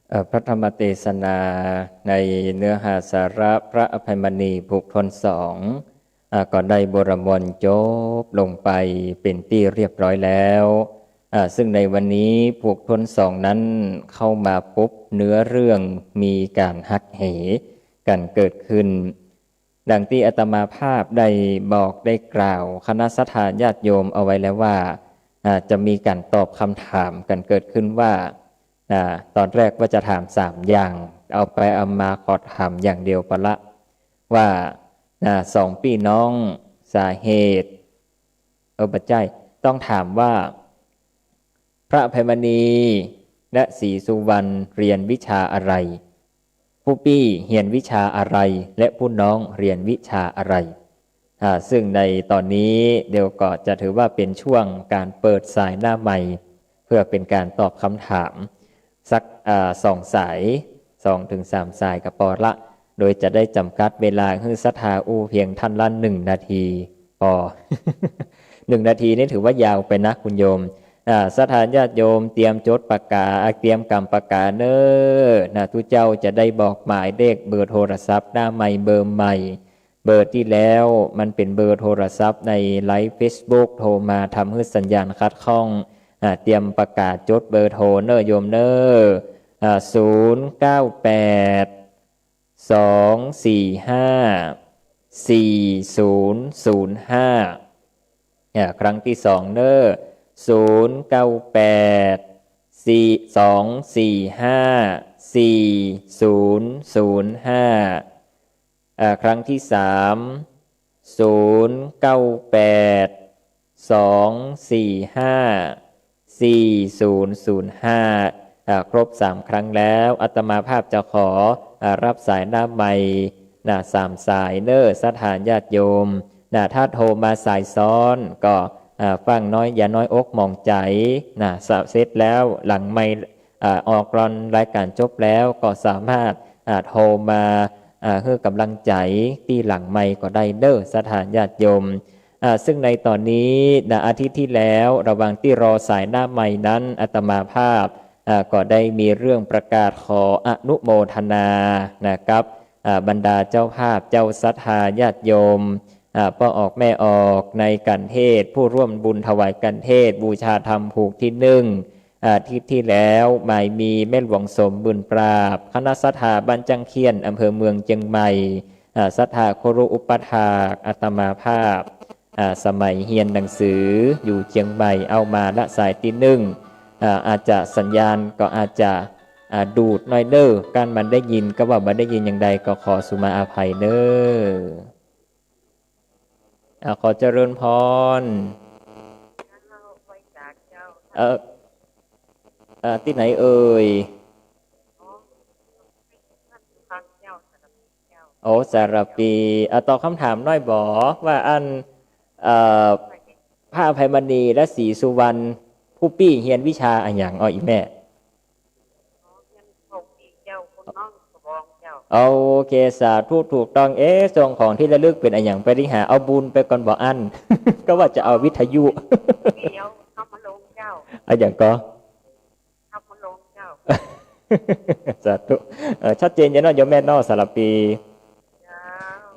เอ่อ พระธรรมเตสนาในเนื้อหาสาระพระอภัยมณีผูกทวนสอง อ่า ก็ได้บวรมวลจบลงไปเป๋นตี้เรียบร้อยแล้ว อ่า ซึ่งในวันนี้ผูกทวนสองนั้นเข้ามาปุ๊บ เนื้อเรื่องมีก๋านหักเหกั๋นเกิดขึ้น ดังตี้อาตมาภาพได้บอกได้กล่าวคณะศรัทธาญาติโยมเอาไว้แล้วว่า อ่า จะมีก๋านตอบคำถามกั๋นเกิดขึ้นว่า อ่า ตอนแรกว่าจะถามสามอย่าง เอาไปเอามาขอถามอย่างเดียวปะละ ว่า อ่า สองปี้น้องสาเหตุ เออ บ่ใจ้ ต้องถามว่า พระอภัยมณีและศรีสุวรรณเรียนวิชาอะไร ผู้ปี้เฮียนวิชาอะไร และผู้น้องเฮียนวิชาอะไร อ่า ซึ่งในต๋อนนี้เดี๋ยวก็จะถือว่าเป๋นช่วงก๋านเปิดสายหน้าไมค์ เพื่อเป๋นก๋านตอบคำถามสัก อ่า สองสาย สองถึงสามสายก็ปอละ โดยจะได้จ๋ำกัดเวลาหื้อศรัทธาอู้เพียงท่านละหนึ่งนาทีปอ หนึ่งนาทีนี่ถือว่ายาวไปนะคุณโยม อ่า ศรัทธาญาติโยมเตรียมจดปากกา อ่า เตรียมก๋ำปากกาเน่อ นะ ตุ๊เจ้าจะได้บอกหมายเลขเบอร์โทรศัพท์หน้าไมค์เบอร์ใหม่ เบอร์ตี้แล้วมันเป๋นเบอร์โทรศัพท์ในไลฟ์เฟซบุ๊ก โทรมาทำหื้อสัญญาณขัดข้อง อ่า เตรียมปากกาจดเบอร์โทรเน่อโยมเน่อ อ่า ศูนย์เก้าแปด สองสี่ห้า สี่ศูนย์ศูนย์ห้า อ่า ครั้งตี้สองเน่อ ศูนย์เก้าแปด สี่ สองสี่ห้า สี่ศูนย์ศูนย์ห้า อ่า ครั้งตี้สาม ศูนย์เก้าแปด สองสี่ห้า สี่ศูนย์ศูนย์ห้า อ่า ครบสามครั้งแล้ว อาตมาภาพจะขอ อ่า รับสายหน้าไมค์ นะ สามสายเน่อ ศรัทธาญาติโยม นะ ถ้าโทรมาสายซ้อนก็ อ่า ฟั่งน้อยอย่าน้อยอกหมองใจ๋ นะ เสร็จแล้วหลังไมค์ อ่า ออกรอนรายก๋านจบแล้วก็สามารถ อ่า โทรมา อ่า หื้อก๋ำลังใจ๋ตี้หลังไมค์ก็ได้เน่อ ศรัทธาญาติโยม อ่า ซึ่งในต๋อนนี้นะ อาทิตย์ตี้แล้ว ระหว่างตี้รอสายหน้าไมค์นั้น อาตมาภาพ อ่า ก็ได้มีเรื่องประกาศขออนุโมทนานะครับ อ่า บรรดาเจ้าภาพเจ้าศรัทธาญาติโยม อ่า ป้อออกแม่ออกในขันเทศน์ ผู้ร่วมบุญถวายขันเทศน์ บูชาธรรมผูกตี้นึ่ง อาทิตย์ตี้แล้ว หมายมีแม่หลวงสมบุญปราบ คณะศรัทธาบ้านจ้างเขี้ยน อำเภอเมืองเจียงใหม่ อ่า ศรัทธาครูอุปัฏฐาก อาตมาภาพ อ่า สมัยเฮียนหนังสืออยู่เจียงใหม่ เอามาละสายตี้นึ่ง อ่า อาจจะสัญญาณก็อาจจะ อ่า ดูดหน้อยเน่อ ก้านมันได้ยินก็ว่าบ่ได้ยินอย่างใดก็ขอสุมาอภัยเน่อ อ่า ขอเจริญพร เจ้า ไหว้สาเจ้า เอ่อ เอ่อ ตี้ไหนเอ่ย อ๋อ ฟังเจ้า สารพีเจ้า โอ้ สารพี อ่า ตอบคำถามหน้อยบ่ ว่าอัน เอ่อ พระอภัยมณีและศรีสุวรรณ ผู้ปี้เฮียนวิชาอะหยัง อ้อ อีแม่ อ๋อ เฮียนเป่าปี่เจ้า คนน้องกระบองเจ้า โอเค สาธุ ถูกต้อง เอ๊ะ ส่งของที่ระลึกเป๋นอะหยัง ไปริหาเอาบุญไปก่อนบ่อั้น ก็ว่าจะเอาวิทยุ เดี๋ยวเอามาลงเจ้า อะหยังก็ เอามาลงเจ้า สาธุ เอ่อ ชัดเจนอยู่เนาะ โยมแม่เนาะ สารพี เจ้า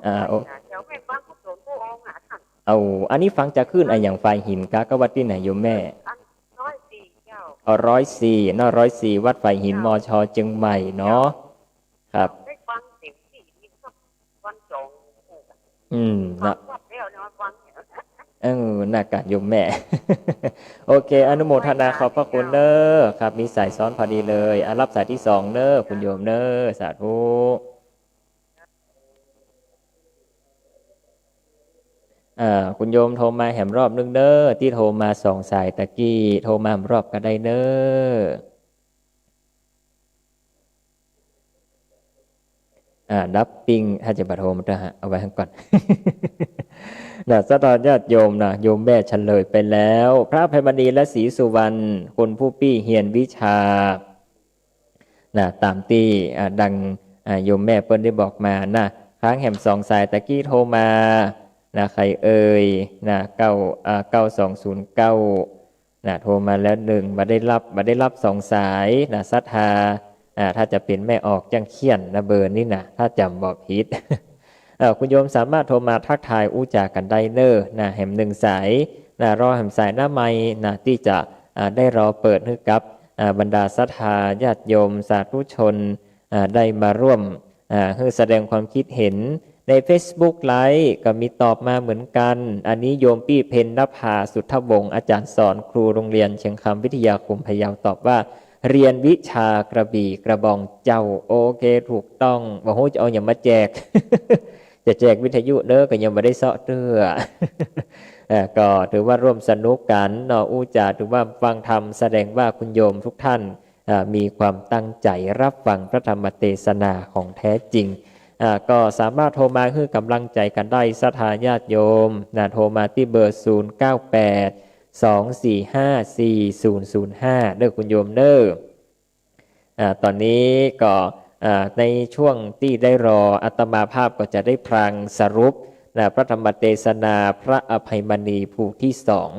อ่า โอ้ เจ้า แม่ฟังพระสงฆ์ผู้องค์อ่ะ ท่าน เอา อันนี้ฟังจากคลื่นอะหยัง ฝายหินกะ ก็วัดตี้ไหนโยมแม่ อัน ร้อยสี่เจ้า อ๋อ ร้อยสี่เนาะ ร้อยสี่ วัดฝายหิน เจ้า มช เจียงใหม่เนาะ เจ้า ครับ ได้ฟังเสียงสี่นี่ก็วันสอง อืม ฟัง นะ วัดแล้วเนี่ย วัน เออ น่ากะโยมแม่ โอเค อนุโมทนาขอบพระคุณเน้อ ครับ มีสายซ้อนพอดีเลย อ่ะ รับสายที่สองเน้อ คุณโยมเน้อ สาธุ อ่า คุณโยมโทรมาแหมรอบนึ่งเน้อ ตี้โทรมาสองสายตะกี้ โทรมาแหมรอบก็ได้เน้อ อ่า ดับปิ้ง ถ้าจะบ่โทรมาเถอะฮะ เอาไว้ข้างก่อน นะ ศรัทธาญาติโยมนะ โยมแม่เฉลยไปแล้ว พระอภัยมณีและศรีสุวรรณ คุณผู้ปี้เฮียนวิชา นะ ตามตี้ อ่า ดัง อ่า โยมแม่เปิ้นได้บอกมานะ ค้างแหมสองสายตะกี้โทรมา นะ ใผเอ่ย นะ เก้า อ่า เก้าสองศูนย์เก้า นะ โทรมาแล้วนึ่ง บ่ได้รับ บ่ได้รับสองสาย นะ ศรัทธา อ่า ถ้าจะเป๋นแม่ออกจ้างเขี้ยนนะ เบอร์นี้นะ ถ้าจ๋ำบ่ผิด เอ่อ คุณโยมสามารถโทรมาทักทายอู้จ๋ากั๋นได้เน้อ นะ แหมนึ่งสาย นะ รอแหมสายหน้าไมค์ นะ ตี้จะ อ่า ได้รอเปิดหื้อกับ อ่า บรรดาศรัทธาญาติโยมสาธุชน อ่า ได้มาร่วม อ่า หื้อแสดงความคิดเห็น ในเฟซบุ๊กไลฟ์ก็มีตอบมาเหมือนกั๋น อันนี้โยมปี้เพ็ญนภา สุทธวงศ์ อาจ๋ารย์สอนครูโรงเรียนเชียงคำวิทยาคมพะเยา ตอบว่า เฮียนวิชากระบี่กระบองเจ้า โอเค ถูกต้อง บ่ฮู้จะเอาหยังมาแจก จะแจกวิทยุเน้อ ก็ยังบ่ได้เซาะเตื้อ เอ่อ ก็ถือว่าร่วมสนุกกั๋นเนาะ อู้จ๋าถือว่าฟังธรรม แสดงว่าคุณโยมทุกท่าน อ่า มีความตั้งใจ๋รับฟังพระธรรมเตสนาของแท้จริง อ่า ก็สามารถโทรมาหื้อก๋ำลังใจ๋กั๋นได้ ศรัทธาญาติโยม นะ โทรมาตี้เบอร์ ศูนย์เก้าแปด สองสี่ห้า สี่ศูนย์ศูนย์ห้า เน้อคุณโยมเน้อ อ่า ต๋อนนี้ก็ อ่า ในช่วงตี้ได้รอ อาตมาภาพก็จะได้พลางสรุป นะ พระธรรมเตสนาพระอภัยมณีผูกตี้สอง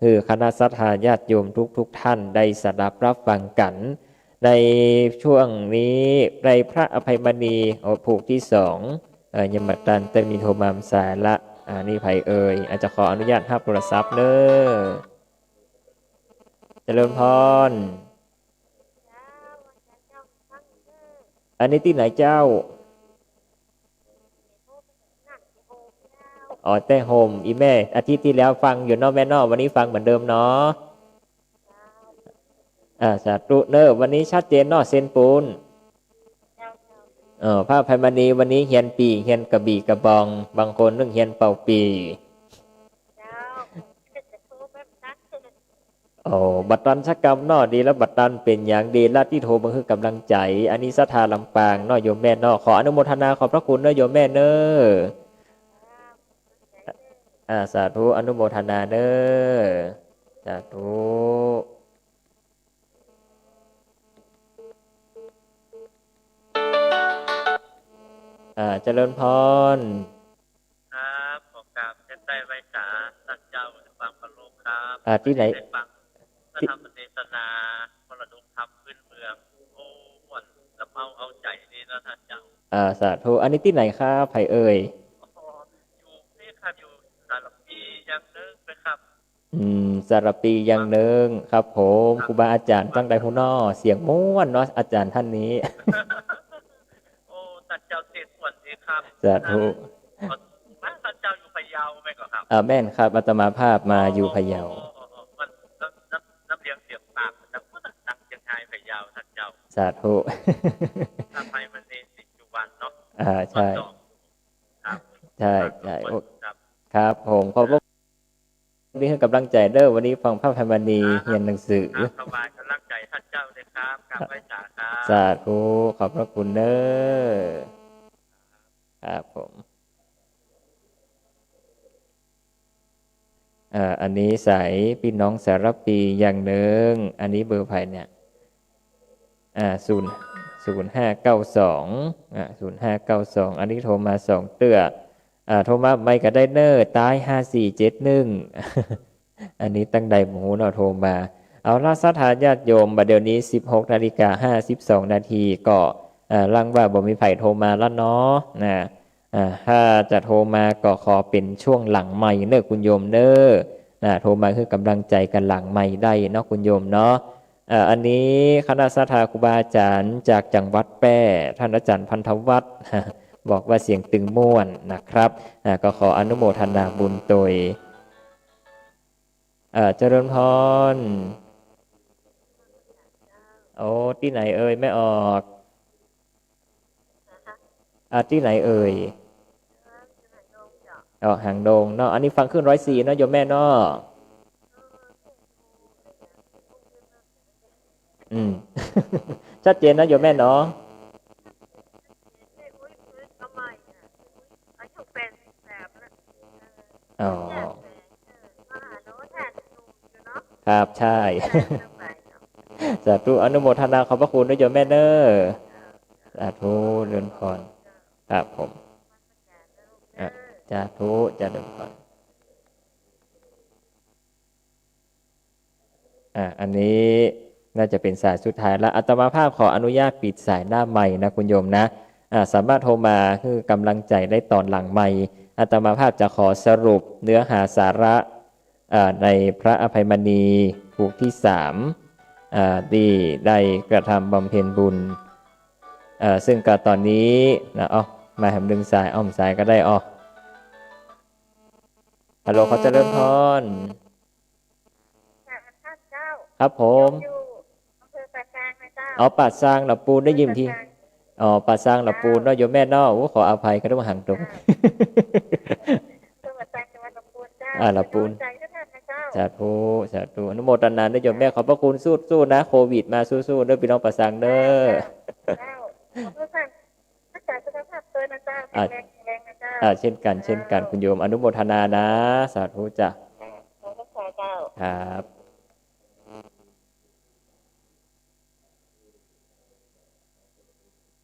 หื้อคณะศรัทธาญาติโยมทุกๆ ท่านได้สดับรับฟังกั๋น ในช่วงนี้ ในพระอภัยมณี โอ้ ผูกตี้สอง เอ่อ ยังบ่ตัน แต่มีโทรมาสายละ อ่า นี่ใผเอ่ย อาจจะขออนุญาตฮับโทรศัพท์เน้อ เจริญพร อันนี้ตี้ไหนเจ้า อ๋อ แต่โฮม อีแม่ อาทิตย์ตี้แล้วฟังอยู่เนาะแม่เนาะ วันนี้ฟังเหมือนเดิมเนาะ อ่า สาธุเน้อ วันนี้ชัดเจนเนาะ เซ็นปูน เออ พระอภัยมณีวันนี้เฮียนปี่ เฮียนกระบี่กระบอง บางคนนึ่งเฮียนเป่าปี่ โอ้ บ่ตันสักกำเนาะ ดีแล้ว บ่ตันเป๋นหยัง ดีแล้วตี้โทรมาหื้อก๋ำลังใจ๋ อันนี้ศรัทธาลำปางเนาะ โยมแม่เนาะ ขออนุโมทนาขอบพระคุณเน้อ โยมแม่เน้อ อ่า สาธุ อนุโมทนาเน้อ สาธุ อ่า เจริญพร ครับ ขอกราบเส้นใต้ไหว้สาท่านเจ้าด้วยความเคารพครับ อ่า ตี้ไหน ได้ฟังพระธรรมเทศนามรดกธรรมพื้นเมือง โอ้ ม่วนลำเอาเอาใจ๋ดีนะท่านเจ้า อ่า สาธุ อันนี้ตี้ไหนครับ ใผเอ่ย อ๋อ อยู่นี่ครับ อยู่สารพีอย่างนึงนะครับ อืม สารภีอย่างนึ่ง ครับผม ครับ ครูบาอาจ๋ารย์ ครับ จั้งใดฮู้น้อ เสียงม่วนเนาะ อาจ๋ารย์ต้านนี้ โอ้ ต้านเจ้าเตศน์ม่วนดีครับ สาธุ ต้าน มา ต้านเจ้าอยู่พะเยาแม่นก่อครับ อ่า แม่นครับ อาตมาภาพมาอยู่พะเยา อ๋อ มัน น้ำ น้ำ น้ำเสียง เสียงปากมันดัง ดังเสียงไฮพะเยา ต้านเจ้า สาธุ ถ้าไปมันในสิบจุวันเนาะ อ่า ใช่ วันสอง ครับ ใช่ ครับ ใช่ ขอบคุณ โอ้ ครับ ครับผม ขอบพระคุณ นี่คือกำลังใจ๋เด้อ วันนี้ฟังพระอภัยมณี ครับ เฮียนหนังสือ ครับ ถวายกำลังใจ๋ต้านเจ้าเลยครับ กราบไหว้สาครับ สาธุ ขอบพระคุณเด้อ ครับผม เอ่อ อันนี้สายปี้น้องสารภีอย่างนึ่ง อันนี้เบอร์ใผเนี่ย อ่า ศูนย์ ศูนย์ห้าเก้าสอง อ่า ศูนย์ห้าเก้าสอง อันนี้โทรมาสองเตื้อ อ่า โทรมาใหม่ก็ได้เน้อ ต๊ายห้าสี่เจ็ดหนึ่ง อันนี้ตังใดบ่ฮู้เนาะ โทรมา เอาละ ศรัทธาญาติโยม บ่าเดี่ยวนี้สิบหกนาฬิกาห้าสิบสองนาที ก็ เอ่อ หลังว่าบ่มีใผโทรมาแล้วเนาะ นะ อ่า ถ้าจะโทรมาก็ขอเป๋นช่วงหลังไมค์เน้อคุณโยมเน้อ นะ โทรมาหื้อกำลังใจ๋กั๋นหลังไมค์ได้เนาะคุณโยมเนาะ เอ่อ อันนี้คณะศรัทธาครูบาอาจ๋ารย์จากจังหวัดแป้ ต้านอาจ๋ารย์พันธวัฒน์ บอกว่าเสียงตึงม่วนนะครับ อ่า ก็ขออนุโมทนาบุญโตย เอ่อ เจริญพร โอ้ ตี้ไหนเอ่ย แม่ออก อ่า ตี้ไหนเอ่ย อ๋อ หางดงเนาะ อันนี้ฟังคลื่นร้อยสี่เนาะ โยมแม่เนาะ อืม ชัดเจนนะโยมแม่เนาะ อ๋อ ครับ ใช่ สาธุ อนุโมทนาขอบพระคุณด้วยโยมแม่เน้อ สาธุ เจริญพร ครับผม อ่ะ สาธุ เจริญพร อ่ะ อันนี้น่าจะเป๋นสายสุดท้ายละ อาตมาภาพขออนุญาตปิดสายหน้าไมค์นะคุณโยมนะ อ่ะ สามารถโทรมาหื้อกำลังใจ๋ได้ต๋อนหลังไมค์ อาตมาภาพจะขอสรุปเนื้อหาสาระ อ่า ในพระอภัยมณีผูกตี้สาม อ่า ตี้ได้กระทำบำเพ็ญบุญ อ่า ซึ่งก็ต๋อนนี้นะ เอ้า มาแหมดึงสาย อ้อมสายก็ได้ อ้อ ฮัลโหล ขอเจริญพร ค่ะ ท่านเจ้า ครับผม อยู่ อำเภอป่าซางนะเจ้า อ๋อ ป่าซาง ลำปูน ได้ยินที ป่าซาง อ๋อ ป่าซาง ลำปูนเนาะ โยมแม่เนาะ โอ้ ขออภัย ก็นึกว่าหางดง เจ้า จังหวัดตรัง จังหวัดลำปูนเจ้า อ่า ลำปูน เป็นกำลังใจให้ท่านนะเจ้า สาธุ สาธุ อนุโมทนาด้วยโยมแม่ ขอบพระคุณ สู้ๆ นะ โควิดมา สู้ๆ เด้อ ปี้น้องป่าซางเน้อ เจ้า ขอบคุณท่าน รักษาสุขภาพตวยนะเจ้า อ่า แข็งแรง แข็งแรงนะเจ้า อ่า เช่นกัน เช่นกัน คุณโยม อนุโมทนานะ สาธุจ้ะ ขอบคุณเจ้า ครับ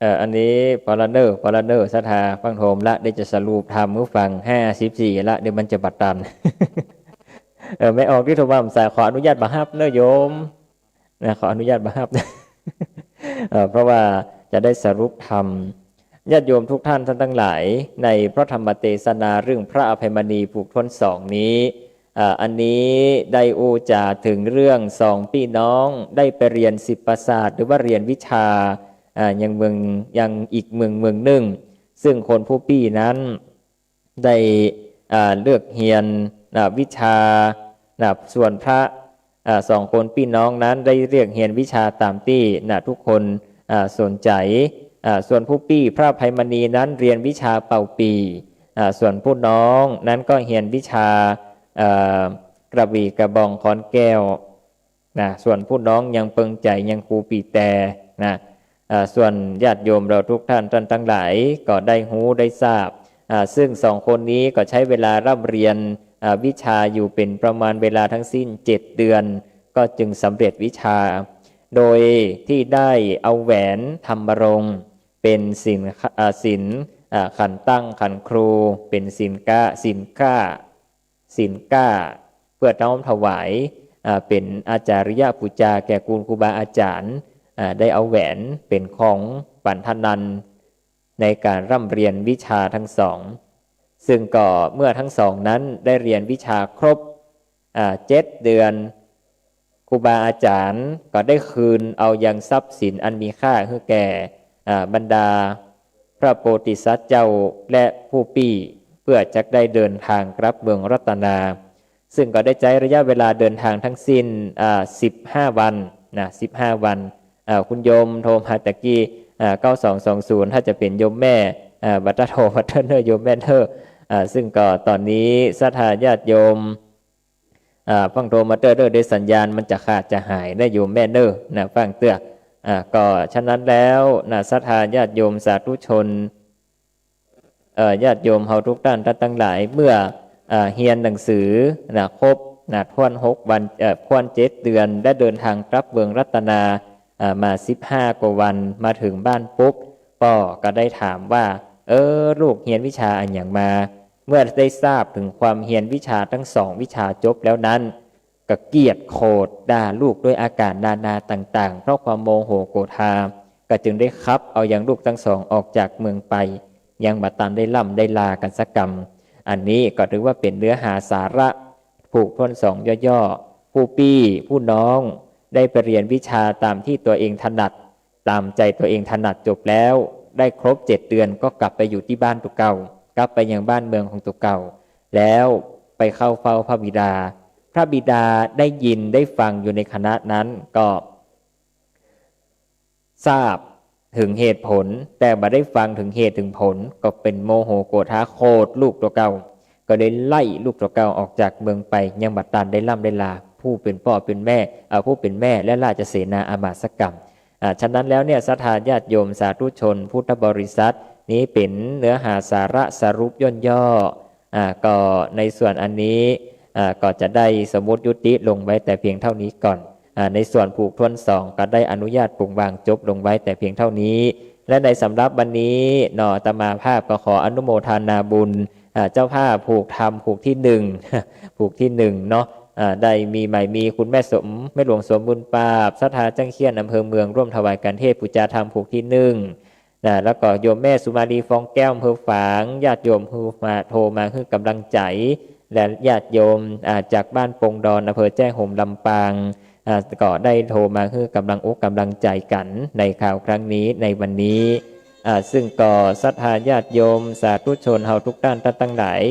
เอ่อ อันนี้ปอละเน้อ ปอละเน้อ ศรัทธาฟังธรรมละ เดี๋ยวจะสรุปธรรมหื้อฟัง ห้าสิบสี่ละ เดี๋ยวมันจะบ่ตัน เอ่อ แม่ออกตี้โทรมาสาย ขออนุญาตบ่ฮับเน้อโยม นะ ขออนุญาตบ่ฮับ เอ่อ เพราะว่าจะได้สรุปธรรม ญาติโยมทุกท่าน ท่านทั้งหลาย ในพระธรรมเตสนาเรื่องพระอภัยมณีผูกถ้วนสองนี้ อ่า อันนี้ได้อู้จ๋าเถิงเรื่องสองปี้น้องได้ไปเฮียนศิลปศาสตร์ หรือว่าเฮียนวิชา อ่า ยังเมือง ยังอีกเมืองเมืองนึ่ง ซึ่งคนผู้ปี้นั้นได้ อ่า เลือกเฮียน อ่า วิชา อ่า ส่วนพระ อ่า สองคนปี้น้องนั้นได้เลือกเฮียนวิชาต๋ามตี้ อ่า ทุกคน อ่า สนใจ๋ อ่า ส่วนผู้ปี้พระอภัยมณีนั้นเฮียนวิชาเป่าปี่ อ่า ส่วนผู้น้องนั้นก็เฮียนวิชา เอ่อ กระบี่กระบองค้อนแก้ว นะ ส่วนผู้น้องยังเปิงใจ๋เฮียนครูปี่แตนะ อ่า ส่วนญาติโยมเราทุกท่าน ท่านทั้งหลายก็ได้ฮู้ได้ทราบ อ่า ซึ่งสองคนนี้ก็ใช้เวลาร่ำเฮียน อ่า วิชาอยู่เป๋นประมาณเวลาทั้งสิ้นเจ็ดเดือน ก็จึงสำเร็จวิชา โดยที่ได้เอาแหวนธรรมรงค์เป๋นศีล อ่า ศีล อ่า ขันตั้งขันครู เป๋นศีลก๊า ศีลก๊า ศีลก๊า เปื้อน้อมถวาย อ่า เป๋นอาจาริยปูจาแก่คุณครูบาอาจ๋ารย์ อ่า ได้เอาแหวนเป๋นของปั๋นทนันในก๋านร่ำเฮียนวิชาทั้งสอง ซึ่งก็เมื่อทั้งสองนั้นได้เฮียนวิชาครบ อ่า เจ็ดเดือน ครูบาอาจ๋ารย์ก็ได้คืนเอายังทรัพย์สินอันมีค่าหื้อแก่ อ่า บรรดาพระโพธิสัตว์เจ้าและผู้ปี้ เปื้อจักได้เดินตางกลับเมืองรัตนา ซึ่งก็ได้ใจ๊ระยะเวลาเดินตางตึงสิ้น อ่า สิบห้าวันนะ สิบห้าวัน อ่า คุณโยมโทรมาตะกี้ อ่า เก้าสองสองศูนย์ ถ้าจะเป๋นโยมแม่ อ่า บ่าต้านโทรมาเต๊อะเน่อโยมแม่เน่อ อ่า ซึ่งก็ต๋อนนี้ศรัทธาญาติโยม อ่า ฟั่งโทรมาเต๊อะเน่อ เดี๋ยวสัญญาณมันจะขาดจะหายนะโยมแม่เน่อนะ ฟั่งเตื้อ อ่า ก็ฉะนั้นแล้วนะ ศรัทธาญาติโยมสาธุชน เอ่อ ญาติโยมเฮาทุกต้านตังหลาย เมื่อ อ่า เฮียนหนังสือนะ ครบนะ ถ้วนหกวัน เอ่อ ถ้วนเจ็ดเดือน และเดินตางกลับเมืองรัตนา อ่า มาสิบห้ากว่าวัน มาเถิงบ้านปุ๊บ ป้อก็ได้ถามว่า เออ ลูกเฮียนวิชาอะหยังมา เมื่อได้ทราบเถิงความเฮียนวิชาตึงสองวิชาจบแล้วนั้น ก็เกลียดโขดด่าลูกด้วยอาก๋ารนานาต่างๆ เพราะความโมโหโกธา ก็จึงได้ขับเอายังลูกตึงสองออกจากเมืองไป ยังบ่ตันได้ล่ำได้ลากั๋นสักกำ อันนี้ก็ถือว่าเป๋นเนื้อหาสาระผูกถ้วนสองย่อๆ ผู้ปี้ผู้น้องได้ไปเฮียนวิชาต๋ามตี้ตั๋วเองถนัด ต๋ามใจ๋ตั๋วเองถนัดจบแล้ว ได้ครบเจ็ดเดือนก็กลับไปอยู่ตี้บ้านตั๋วเก่า กลับไปยังบ้านเมืองของตั๋วเก่า แล้วไปเข้าเฝ้าพระบิดา พระบิดาได้ยินได้ฟังอยู่ในขณะนั้นก็ทราบเถิงเหตุผล แต่บ่ได้ฟังเถิงเหตุเถิงผล ก็เป๋นโมโหโกธาโขดลูกตั๋วเก่า ก็ได้ไล่ลูกตั๋วเก่าออกจากเมืองไป ยังบ่ตันได้ล่ำได้ลา ผู้เป๋นป้อเป๋นแม่ เอ่อ ผู้เป๋นแม่และราชเสนาอำมาตย์สักกำ อ่า ฉะนั้นแล้วเนี่ย ศรัทธาญาติโยมสาธุชนพุทธบริษัท นี้เป๋นเนื้อหาสาระสรุปย่นย่อ อ่า ก็ในส่วนอันนี้ อ่า ก็จะได้สมมุติยุติลงไว้แต่เพียงเท่านี้ก่อน อ่า ในส่วนผูกถ้วนสองก็ได้อนุญาตปลงวางจบลงไว้แต่เพียงเท่านี้ และในสำหรับวันนี้เนาะ อาตมาภาพก็ขออนุโมทนาบุญ อ่า เจ้าภาพผูกธรรมผูกตี้หนึ่ง ผูกตี้หนึ่งเนาะ อ่า ได้มีใหม่มีคุณแม่สม แม่หลวงสมบูรณ์ปราบ ศรัทธาจั้งเขี้ยน อำเภอเมือง ร่วมถวายกัณฑ์เทศน์ปู๋จาธรรมผูกตี้หนึ่งนะ แล้วก็โยมแม่สุมาลี ฟองแก้ว อำเภอฝาง ญาติโยมหื้อมา โทรมาหื้อก๋ำลังใจ๋ และญาติโยม อ่า จากบ้านปงดอน อำเภอแจ้ห่ม ลำปาง อ่า ก็ได้โทรมาหื้อก๋ำลังอกก๋ำลังใจ๋กั๋นในคราวครั้งนี้ ในวันนี้ อ่า ซึ่งก็ศรัทธาญาติโยมสาธุชนเฮาทุกต้านตังหลาย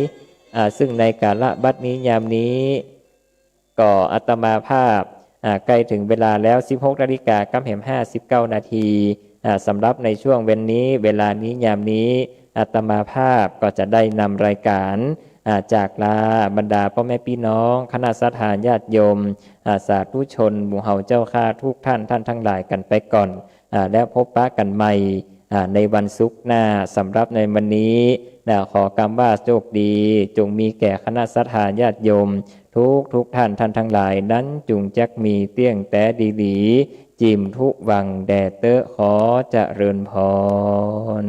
อ่า ซึ่งในกาละบัดนี้ยามนี้ ก็อาตมาภาพ อ่า ใก้เถิงเวลาแล้ว สิบหกนาฬิกากับแหมห้าสิบเก้านาที อ่า สำหรับในช่วงเวลานี้ เวลานี้ยามนี้ อาตมาภาพก็จะได้นำรายการ อ่า จากลาบรรดาป้อแม่ปี้น้อง คณะศรัทธาญาติโยม อ่า สาธุชนหมู่เฮาเจ้าข้าทุกท่าน ท่านตังหลายกั๋นไปก่อน อ่า แล้วพบปะกั๋นใหม่ อ่า ในวันศุกร์หน้า สำหรับในวันนี้นะ ขอกำว่าโชคดี จงมีแก่คณะศรัทธาญาติโยม ทุกทุกท่าน ท่านตังหลายนั้น จุ่งจักมีเตี้ยงแต๊ดีหลี จิ่มทุวังแด่เต๊อะ ขอเจริญพร